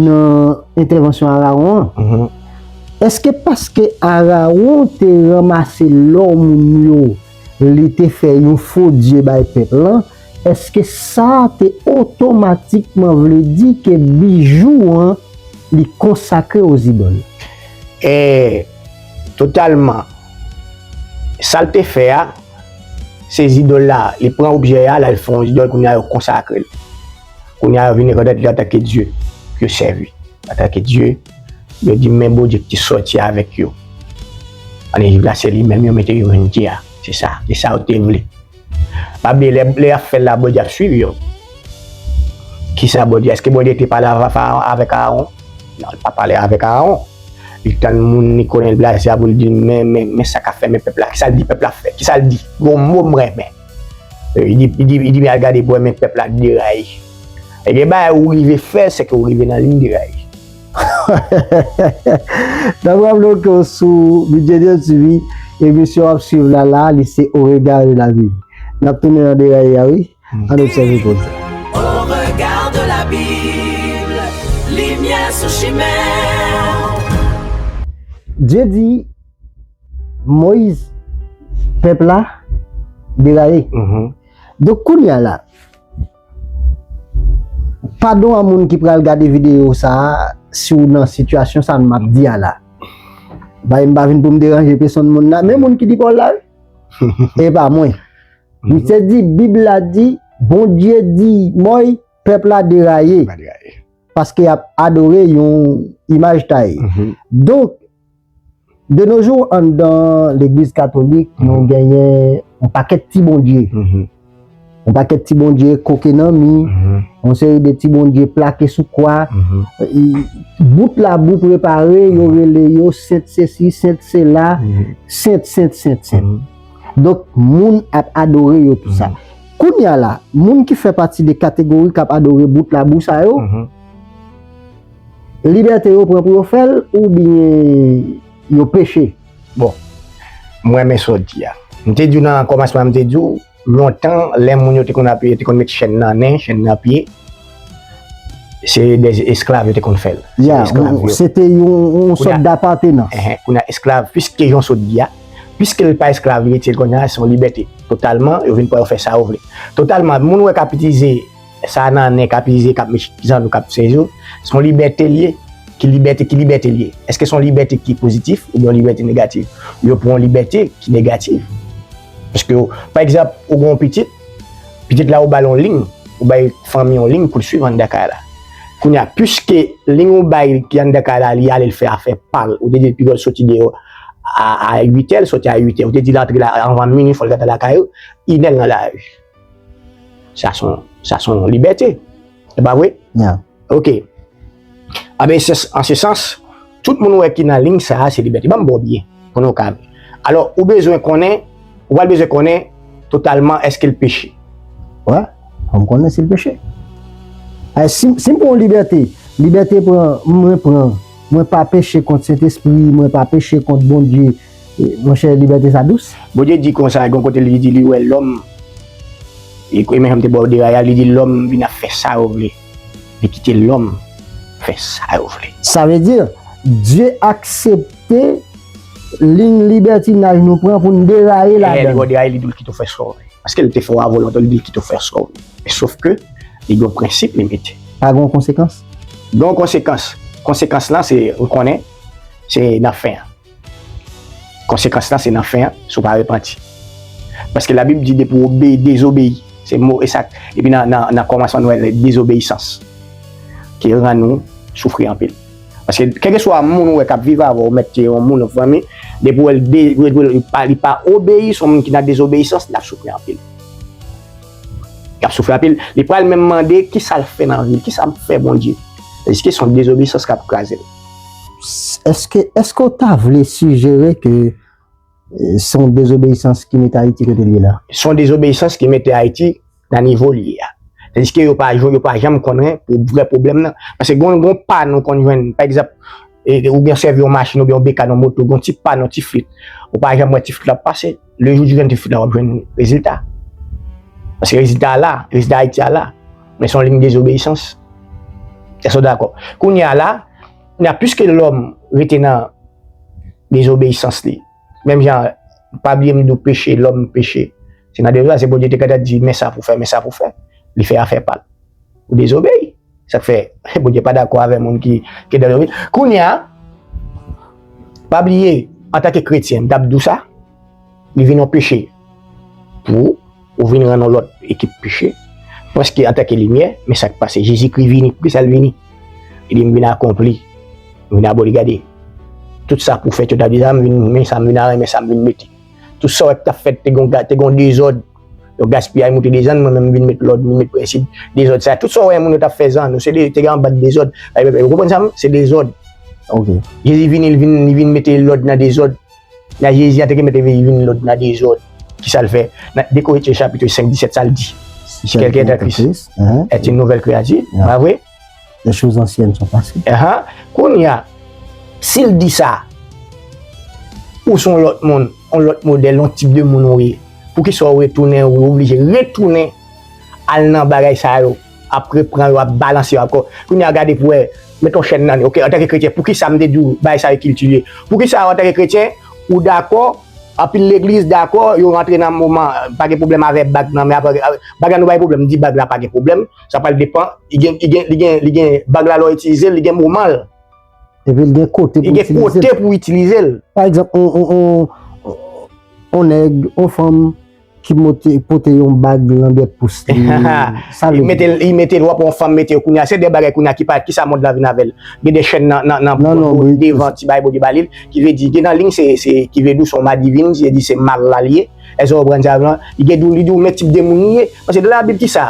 nan entèvansyon Arawon an, èske paske Arawon te ranmase lò moun yo, li te fè yon fo dye bay pèp lan, èske sa te otomatikman vle di ke bijou an, li konsakre o zidòl? E totalman, sa l te fè a, se zidòl la, li pran objè a, l al fè yon zidòl, kounye a yo konsakre l. Kounye a yo vin rekonèt li antanke Dye, yo sèvi antanke Dye, yo di men Bondye ki te sòti avèk yo. An Ejip la, se li menm yo mete yo vin Dye a. Se sa, se sa yo te vle. Pa bliye, lè, lè y ap fè l la, Bondye ap swiv yo. Kisa Bondye? Èske Bondye te pale avè Farawon, avèk Arawon? Non, li pa pale avèk Arawon. Li tann moun li konnen l plase a pou l di, men, men, men sa k ap fè, men pèp la. Kisa l di pèp la fè? Kisa l di? Gon mo m renmen. Li di, li di, li di, men al gade pou wè, men pèp la deraye. E gen bagay ou rive fè, se ke ou rive nan liy deraye. N ap raple w ke w sou Bidjè Dye T V, emisyon w ap swiv la la, li se Au regard de la Bible. N ap tounen nan deraye a, wi. Ann obsève koze. Au regard de la Bible, limyè sou chimen. Dye di Moyiz, pèp la deraye. Donk, kounye a la, padon a moun ki pral gade videyo sa a, si w nan sitiyasyon sa a m ap di a la. Bay m pa vin pou m deranje pèsonn moun la, men moun ki di pawòl la, wi. E pa mwen. Misye di, Bib la di, Bondye di, Moyiz, pèp la deraye. Paske y ap adore yon imaj taye. Donk, de nos jours, anndan legliz katolik, nou genyen yon pakèt ti bondye. Yon pakèt ti bondye koke nan mi, yon seri de ti bondye plake sou kwa. Bout labou prepare, yo rele yo sent sesi, sent sela, sent, sent, sent, sent. Donk, moun ap adore yo tou sa. Kounye a la, moun ki fè pati de kategori k ap adore bout labou sa yo, libète yo pran pou yo fè l oubyen yo peche? Bon, mwen renmen sa w di a. M te di w nan kòmansman, m te di w, lontan, lè moun yo te konn ap, yo te konn met chèn nan nen, chèn nan pye, se de esklav yo te konn fè l. Se esklav yo. Se te yon, yon sòt dapatenan. Kounye a esklav, piske jan w sot di a, piske l pa esklav, li retire l kounye a, se yon libète. Totalman, yo vin pran yo fè sa yo vle. Totalman, moun wè k ap itilize sa nan nen, k ap itilize, k ap met zanno, k ap sezi w, se yon libète l ye. Ki libète, ki libète l ye? Èske se yon libète ki pozitif oubyen yon libète negatif? Yo pran yon libète ki negatif. Paske, pa egzanp, ou gen yon pitit, pitit la ou ba l yon liy, ou bay fanmi yon liy pou l swiv anndan kay la. Kounye a, piske liy ou bay ki anndan kay la, li ale l fè afè pa l, ou te di l pi gwo l soti deyò, a, a uit è, l soti a uit è. Ou te di l antre la anvan minui, fò l gentan lakay ou, inè l nan lari. Sa se yon, sa se yon libète. E pa vre? Yeah. Ok. Anben, se, an se sans, tout moun ou wè ki nan liy sa a, se libète. Ban m ba w byen, pou nou ka. Alò, ou bezwen konnen, ou pral bezwen konnen totalman èske l peche. Wè, fò m konnen si l peche. Ay, si, si m pran yon libète, libète pran, mwen pran, mwen pa peche kont Sentespri, mwen pa peche kont Bondye, e, monchè, libète sa dous. Bondye di konsa, gen yon kote li di li wè lòm, e, e menm jan m te ba w deray a, li di lòm vin ap fè sa yo vle. Li kite lòm fè sa yo vle. Sa vle di, Dye aksepte liy libètinaj nou pran pou n deraye ladan l. Lè li ba w deraye, li di w l kite w fè sa w vle. Paske l te fè w a volonte w, li di l kite w fè sa w vle. Men sof ke li gen yon prensip li mete. Pa gen yon konsekans? Gen yon konsekans. Konsekans lan, se, ou konnen, se nan fen an. Konsekans lan, se nan fen an, si w pa repanti. Paske Labib di depi w obeyi, dezobeyi, se mo, e sa, epi nan, nan, nan kòmansman nou wè dezobeyisans ki rann ou soufri anpil. Paske kèlkeswa moun ou wè k ap viv avè w, ou mèt se yon moun, yon fanmi, depi w wè l de, depi w wè l pa, li pa obeyi, se yon moun ki nan dezobeyisans, l ap soufri anpil. L ap soufri anpil. Li pral menm mande kisa l fè nan vi l, kisa m fè Bondye. Èske se yon dezobeyisans k ap kraze l? Èske, èske w ta vle sijere ke, e, se yon dezobeyisans ki mete Ayiti kote l ye la? Se yon dezobeyisans ki mete Ayiti nan nivo l ye a. Tandiske yo pa, yo pa janm konnen pou vrè pwoblèm nan. Paske gen, gen yon pa nou konn jwenn, pa egzanp, e, ou gen sèvi yon machin oubyen yon bekàn, yon moto, gen yon ti pa, yon ti flit. Ou pa janm wè ti flit la ap pase. Le jou di jwenn ti flit la, w ap jwenn rezilta. Paske rezilta a la, rezilta Ayiti a la. Men se yon liy dezobeyisans. Èske w dakò? Kounye a la, kounye a, piske lòm rete nan dezobeyisans li, menm jan, pa bliye m di w peche, lòm peche. Se nan dezobeyisans, se Bondye te gentan di, men sa pou fè, men sa pou fè. Li fè afè pa l. Ou dezobeyi. Sa k fè, Bondye pa dakò avè moun ki, ki dezobeyi. Kounye a, pa bliye, antanke kretyen, m t ap di w sa, li vin yon peche pou ou, ou vin rann yon lòt ekip peche. Prèske antanke limyè, men sa k pase, Jezikri vini, poukisa l vini? Li di, m vin akonpli, m vin aboli, gade. Tout sa pwofèt yo t ap di, sa m vin, men sa m vin aranj, men sa m vin mete. Tout sa w wè k t ap fèt, te gon, te gon dezòd. Yo gaspiyay, moute desann, mwen menm m vin met lòd, m vin met prensip. Dezòd sa, tout sa w wè moun yo t ap fè zanno, se de, te gen anba dezòd. Ou konprann sa, se dezòd. Ok. Jezi vini, li vin, li vin mete lòd nan dezòd. Nan Jezi an te gen mete vin lòd nan dezòd. Kisa l fè? Nan de Korentyen chapit senk disèt, sa l di? Si kèlken est en Christ, est une nouvelle créature. Pa vre? Les choses anciennes sont passées. Ahan. Kounye a, si l di sa, ou se yon lòt moun, yon lòt modèl, yon tip de moun ou ye, poukisa w retounen, ou oblije retounen al nan bagay sa yo, ap repran yo, ap balanse yo ankò? Kounye a, gade pou wè, met yon chèn nan, ok, antanke kretyen, poukisa m te di w bagay sa yo kilti l ye? Poukisa, antanke kretyen, ou dakò, anpil legliz dakò, yo rantre nan moman, pa gen pwoblèm avè bag nan, men apre, bag la nou bay pwoblèm, m di bag la pa gen pwoblèm, sa pral depann, li gen, li gen, li gen, li gen, bag la lè w itilize l, li gen moman l. Epi l gen kote pou itilize l. Li gen kote pou itilize l. Pa egzanp, on, on, on, on nèg, on fanm ki mote, pote yon bag nan de pous li. Sa l vle di? Li mete l, li mete l, w ap wè yon fanm mete yo kounye a. Se de bagay kounye a ki parèt, kisa mond la vin avè l? Gen de chèn nan, nan, nan, nan, nan, devan ti bagay Bondye ba li, ki vle di, gen nan liy se, se, ki vle di w se yon madivin, se di se mal la l ye. Èske w konprann sa, non? Li gen di w, li di w men tip de moun li ye. Paske nan Labib, kisa?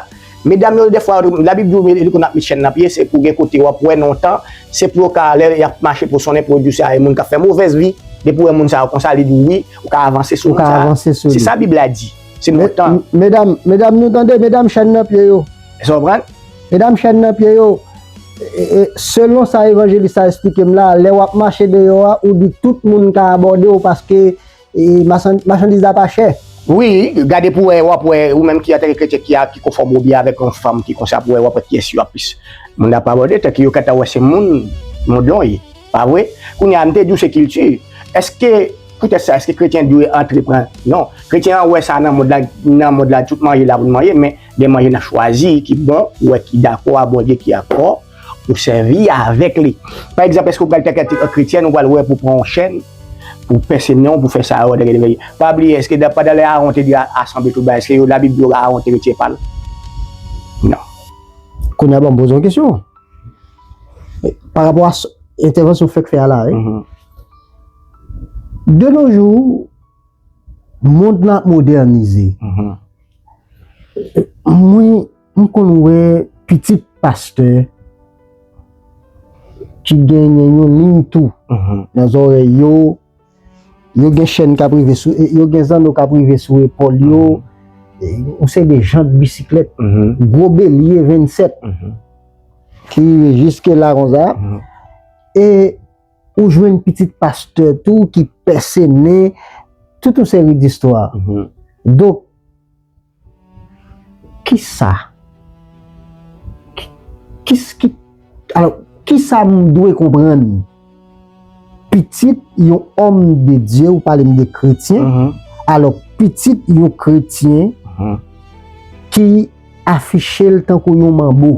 Medam yo, dèfwa, Labib di w, li konn ap met chèn nan pye, se pou gen kote w ap wè nan yon tan, se pou yo ka, lè y ap mache pou sonnen, pou yo di w se a, e moun k ap fè movèz vi, depi w wè moun sa yo konsa, li di w wi, ou ka avanse sou moun sa. Ou ka avanse sou li. Se sa Bib la di. Se nan yon tan. Medam, medam, nou tande, medam chèn nan pye yo. Èske w konprann? Medam chèn nan pye yo. E, e, selon sa evanjelis la esplike m la, lè w ap mache deyò a, ou di tout moun ka abòde w paske e, machandiz la pa chè. Wi, gade pou wè, w ap wè, ou menm ki antanke kretyen ki a, ki konfòme w byen avèk yon fanm ki konsa, pou wè, w ap wè kiyès yo ap plis. Moun ap abòde, tanke yo gentan wè se moun, moun don ye, pa vre? Kounye a, m te di w se kilti. Èske, poutèt sa, èske kretyen dwe antre pran? Non. Kretyen an wè sa nan mond la, nan mond la, tout manje la pou l manje, men gen manje n ap chwazi ki bon, ou wè ki dakò a Bondye, ki dakò pou sèvi avèk li. Pa egzanp, èske w pral tanke kretyen, ou pral wè pou pran yon chèn, pou pèse nen w, pou fè sa yo, pa bliye, èske pandan lè Aawon te di a, asanble tout bagay, èske yo, Labib di yo Aawon te retire pa l? Non. Kounye a, ban m poze yon kesyon. Pa rapò a entèvansyon w fèk fè a la, wi. De nos jours, mond lan ap modènize. Mwen, m konn wè pitit pastè ki genyen yon liy tou nan zòrèy yo, yo gen chèn k ap rive sou, yo gen zanno k ap rive sou epòl yo, yon seri de jant bisiklèt, gwo belye vennsèt ki rive jiske la konsa. E ou jwenn pitit pastè tou ki pèse nen, tout yon seri distwa. Donk, kisa? Ki, ki, ki, alò, kisa m dwe konprann? Pitit yon òm de Dye, ou pale m de kretyen, alò, pitit yon kretyen ki afiche l tankou yon manbo.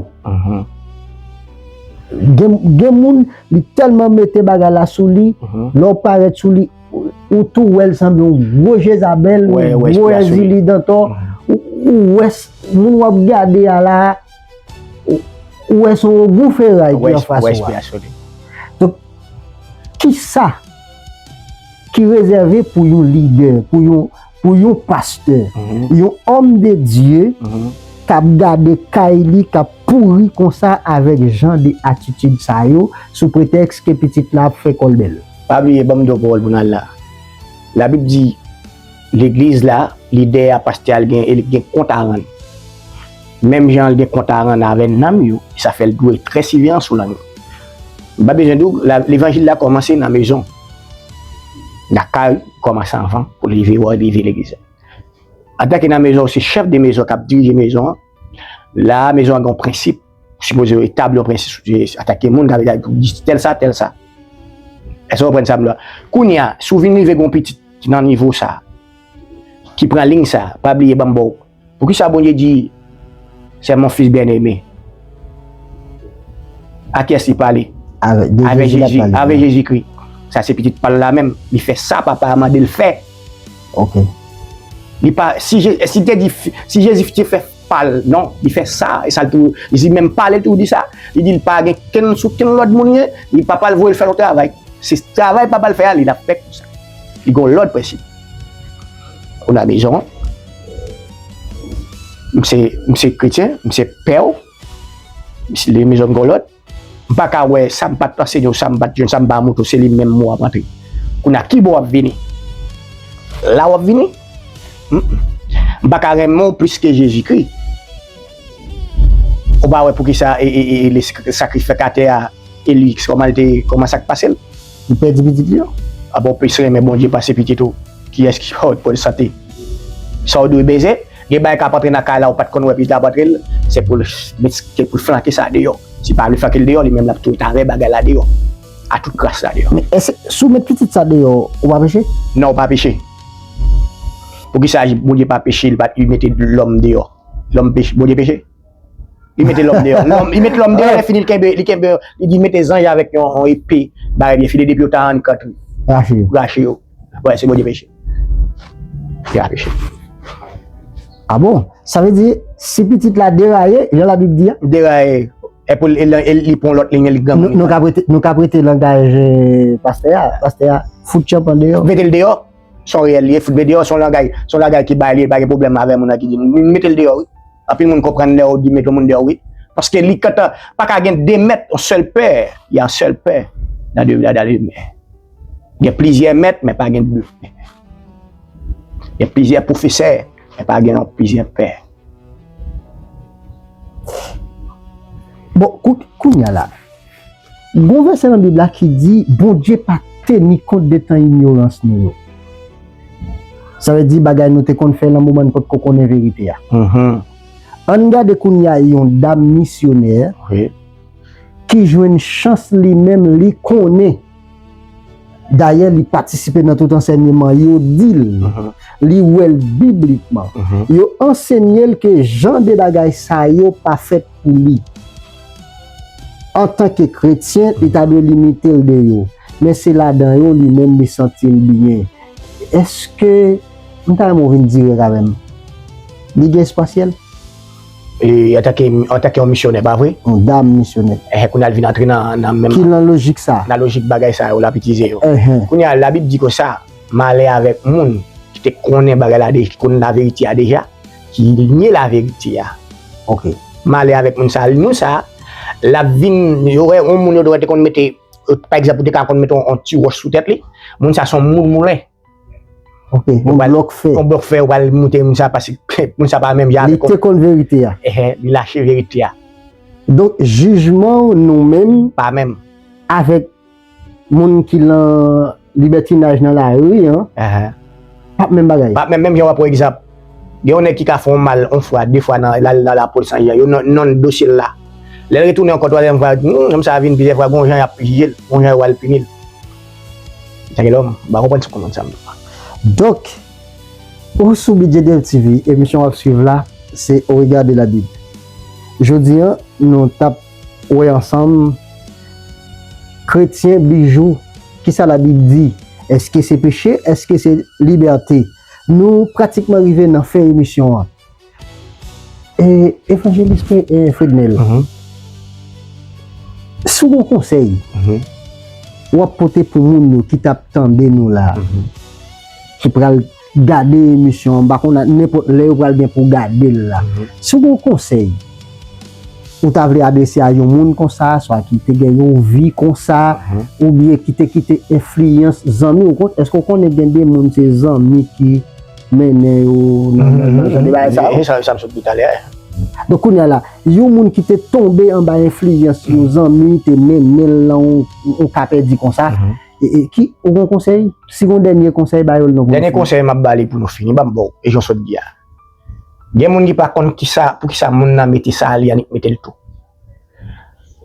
Gen, gen moun, li tèlman mete bagay la sou li, lè w parèt sou li, ou tou wè l sanble yon gwo Jezabèl, yon gwo Èzili Dantò, ou, ou wè s-, moun w ap gade a la, ou, ou wè s on ogou feray ki anfas ou a. Donk, kisa ki rezève pou yon lidè, pou yon, pou yon pastè, yon òm de Dye k ap gade kay li k ap pouri konsa avèk jan de atitid sa yo, sou pretèks ke pitit la ap fè kò l bèl. Pa bliye, ban m di w pawòl pou n al la. Labib di, legliz la, lidè a, pastè a, l gen, li gen kont a rann. Menm jan l gen kont a rann avè nanm yo, sa fè l dwe trè siveyan sou nanm yo. M pa bezwen di w, la, levanjil la kòmanse nan mezon. Nan kay, kòmanse anvan pou l rive wè, rive legliz la. Antanke nan mezon, se chèf de mezon k ap dirije mezon an. La, mezon an gen yon prensip. Ou sipoze etabli yon prensip antanke moun k ap etabli pou di tèl sa, tèl sa. Èske w konprann sa m di w la? Kounye a, si w vin rive gen yon pitit ki nan nivo sa, ki pran liy sa, pa bliye ban m ba w. Poukisa Bondye di, c'est mon fils bien-aimé? A kiyès li pale? Avèk, de Jezi l ap pale. Avèk Jezikri. Sa se pitit pa l la menm. Li fè sa papa a mande l fè. Ok. Li pa, si Je-, si te di, si Jezi te fè pa l, non, li fè sa, e sa l tou, li menm pale l tou di sa. Li di l pa gen kenn sou kenn lòd moun ye, li pa pral voye l fè yon travay. Se travay papa l fè a, li l ap fè konsa. Li gen yon lòd prensip. Ou nan mezon an. M se, m se kretyen, m se pè w. M se le mezon gen yon lòd. M pa ka wè sa m pa t ansenye w, sa m pa t jwenn, sa m pa montre w, se li menm w ap antre. Kounye a, ki bò w ap vini? La w ap vini? Mm, mm. M pa ka renmen w plis ke Jezikri. Ou pa wè poukisa e, e, e, e le sak-, sakrifikatè a, Eli, kòman l te, kòman sa k pase l? Li pèdi pitit li yo. A bon, w plis renmen Bondye pase pitit ou. Kiyès ki pa w t pran sante? Sa w dwe beze? Gen bagay k ap antre nan kay la, ou pa t konn wè pitit la ap antre l, se pou l met, se pou l flanke sa deyò. Si pa vle flanke l deyò, li menm l ap tou retire bagay la deyò. A tout kras la deyò. Men èske si w met pitit sa deyò, ou pa peche? Non, ou pa peche. Poukisa Bondye pa peche, li pa t, li mete lòm deyò? Lòm peche, Bondye peche? Li mete lòm deyò. Lòm, li mete lòm deyò, lè fini, li kenbe, li kenbe, li di mete zanj avèk yon, yon epe, bagay byen file, depi yo ta rann kant, rache yo. Rache yo. Wè, se Bondye peche. Li pa peche. A bon? Sa vle di, si pitit la deraye, jan Labib di a? Deraye. E pou l, e l, e l, li pran lòt liy, li granmoun. Nou, nou ka prete, nou ka prete langaj, eh, pastè a. Pastè a, fout tchanpan deyò. Mete l deyò. Se yon rèl li ye, fout mete deyò, se yon langaj, se yon langaj ki bay li, li pa gen pwoblèm avè moun nan ki di, mete l deyò, wi. Anpil moun konprann lè w di mete yon moun deyò, wi. Paske li gentan pa ka gen de mèt, yon sèl pè, y a un seul père dans le, dans le monde. Gen plizyè mèt, men pa gen de pè. Gen plizyè pwofesè, men pa gen non plizyè pè. Bon, kou-, kounye a la, gon vèsè nan Bib la ki di, Bondye pa teni kont de tan inyorans nou yo. Sa vle di bagay nou te konn fè nan moman n potko konnen verite a. Ann gade kounye a yon dam misyonè ki jwenn chans li menm, li konnen. Dayè, li patisipe nan tout ansèyman yo di l. Li wè l biblikman. Yo ansenye l ke jan de bagay sa yo pa fèt pou li. Antanke kretyen, li ta dwe limite l de yo. Men se ladan yo, li menm, li santi l byen. Èske, m ta renmen w vin dirèk avè m. Li gen espas syèl? E, antanke, antanke yon misyonè, pa vre? Yon dam misyonè. Ehe, kounye a l vin antre nan, nan menm. Ki nan lojik sa? Nan lojik bagay sa yo, l ap itilize yo. Ehe. Kounye a, Labib di konsa, Malè avèk moun ki te konnen bagay la deja, ki konn laverite a deja, ki nye laverite a. Ok. Malè avèk moun sa, moun sa, l ap vin, yo wè yon moun yo dwe te konn mete, pa egzanp, ou te ka konn mete yon ti wòch sou tèt li, moun sa se yon moun moulen. Ok, yon blòk fè. Yon blòk fè, ou pral moute moun sa, paske moun sa pa menm jan avèk. Li te konn verite a. Ehe, li lache verite a. Donk, jijman nou menm. Pa menm. Avèk moun ki lan libètinaj nan lari an, p ap menm bagay. P ap menm, menm jan w ap pran egzanp. Gen yon nèg ki ka fè yon mal yon fwa, de fwa nan, l al nan lapolis nan jan yo nonm dosye l la. Lè l retounen ankò twazyèm fwa, hmm, nonm sa a vin plizyè fwa, gon jan y ap jije l, gon jan yo al pini l. Sa gen lòm, m pa konprann si w konprann sa m di w la. Donk, ou sou Bidye Dev TV, emisyon w ap swiv la, se Au regard de la Bible. Jodi a, nou t ap wè ansanm kretyen bijou, kisa Labib di? Èske se peche? Èske se libète? Nou pratikman rive nan fen emisyon an. E, Evanjelis Fre- e, Frednel, si w gen yon konsèy w ap pote pou moun yo ki t ap tande nou la, ki pral gade emisyon an, m pa konn nenpòt lè yo pral gen pou gade l la. Si w gen yon konsèy ou ta vle adrese a yon moun konsa, swa ki te gen yon vi konsa, oubyen ki te kite enfliyans zanmi w kont, èske w konnen gen de moun se zanmi ki mennen yo nan jan de bagay sa yo? E sa, sa m sot di talè. Donk kounye a la, yon moun ki te tonbe anba enfliyans yon zanmi te mennen l nan yon, yon ka pèdi konsa, e, e, ki, ou gen konsèy? Si gen yon dènye konsèy, ba yo l non pou nou fini. Dènye konsèy m ap ba li pou nou fini, ban m ba w, e jan w sot di a. Gen moun ki pa konn kisa, poukisa moun nan mete sa, li annik mete l tou.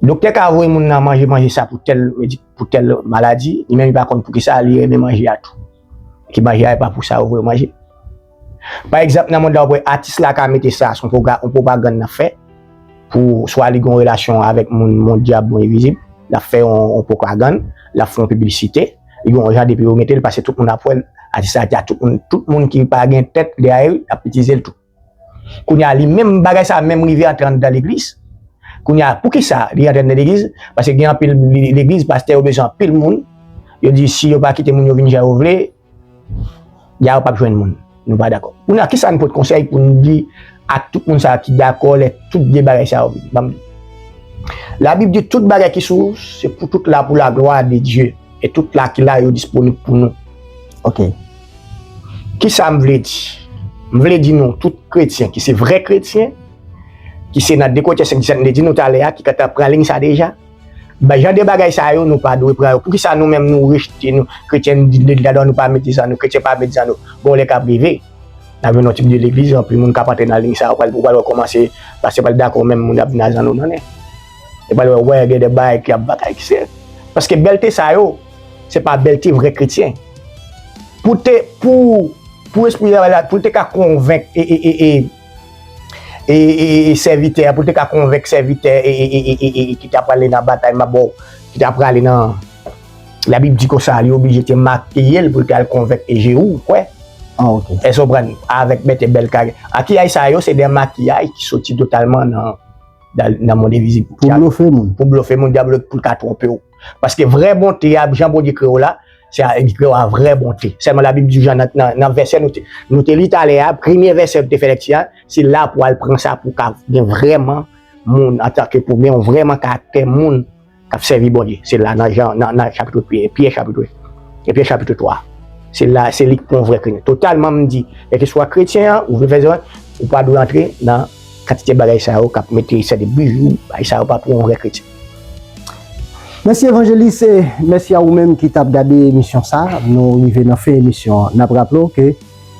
Doktè ka voye moun nan manje manje sa pou tèl, pou tèl maladi, li menm li pa konn poukisa li renmen manje a tou. Ki manje a e pa pou sa yo voye manje. Pa egzanp, nan mond la, w ap wè atis la ka mete sa, se yon pwopagann l ap fè, pou swa li gen yon relasyon avèk moun, mondyab, moun envizib, l ap fè yon, yon pwopagann, l ap fè yon piblisite, li gen yon jan depi yo mete l, paske tout moun ap wè l, atis la di a tout moun, tout moun ki pa gen tèt dèyè l, ap itize l tou. Kounye a, li menm bagay sa a menm rive antre anndan legliz. Kounye a, poukisa li antre anndan legliz? Paske gen anpil legliz, pastè yo bezwen anpil moun. Yo di si yo pa kite moun yo vin jan yo vle, ya yo p ap jwenn moun. Nou pa dakò. Kounye a, kisa n pot konsèy pou n di ak tout moun sa a ki dakò lè tout de bagay sa yo vini? Ban m di. Labib di tout bagay ki sou, se pou tout la pou la glwa de Dye. E tout la ki la yo disponib pou nou. Ok. Kisa m vle di? M vle di nou, tout kretyen ki se vrè kretyen, ki se nan de Korentyen senk disèt, m te di nou talè a, ki gentan pran liy sa deja, ba, jan de bagay sa yo, nou pa dwe pran yo. Poukisa nou menm nou rejte, nou, kretyen, nou di, nou pa mete zanno, kretyen pa mete zanno? Bon, lè k ap rive, n ap jwenn yon tip de legliz, anpil moun k ap antre nan liy sa, ou pral, ou pral wè kòman se, pastè pral dakò menm moun ap vin a zanno nan nen. Ou pral wè, wè, gen de bagay ki ap bagay ki se. Paske bèlte sa yo, se pa bèlte vrè kretyen. Pou te, pou, pou espri travay la, pou l te ka konvenk e, e, e, e, e, e, e, sèvitè, pou l te ka konvenk sèvitè e, e, e, e, e, e, ki ta prale nan batay, m ap ba w, ki ta prale nan, Labib di konsa, li oblije te makiye l pou l te al konvenk e je ou, kwè. Ah, ok. Èske w konprann? Avèk bèlte bèl kare. Makiyaj sa yo, se de makiyaj ki soti totalman nan, nan, nan mond envizib. Pou blofe moun. Pou blofe moun, dyab pou l ka twonpe w. Paske vrè bonte a, jan Bondye kreye w la, se a, li kreye w a vrè bonte. Sèlman Labib di jan nan, nan, nan vèsè nou te, nou te li talè a, premye vèsè nou te fè lèkti a, se la pou al pran sa pou w ka gen vrèman moun antanke pou gen yon vrèman karaktè moun k ap sèvi Bondye. Se la nan Jan, nan, nan chapit Pyè, Pyè chapit, e Pyè chapit twa. Se la, se li k pou yon vrè kretyen. Totalman, m di, kèlkeswa kretyen an, ou vle fè zòn, ou pa dwe antre nan kantite bagay sa yo k ap mete sète bijou, bagay sa yo pa pou yon vrè kretyen. Mèsi Evanjelis, e mèsi a ou menm ki t ap gade emisyon sa. Nou rive nan fen emisyon an. N ap raple w ke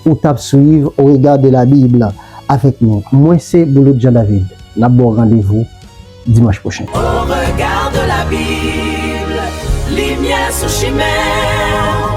ou t ap swiv Au regard de la Bible avèk nou. Mwen se Boulout Jean David. N ap ba w randevou dimanch pwochen. Au regard de la Bible, limyè sou chimen.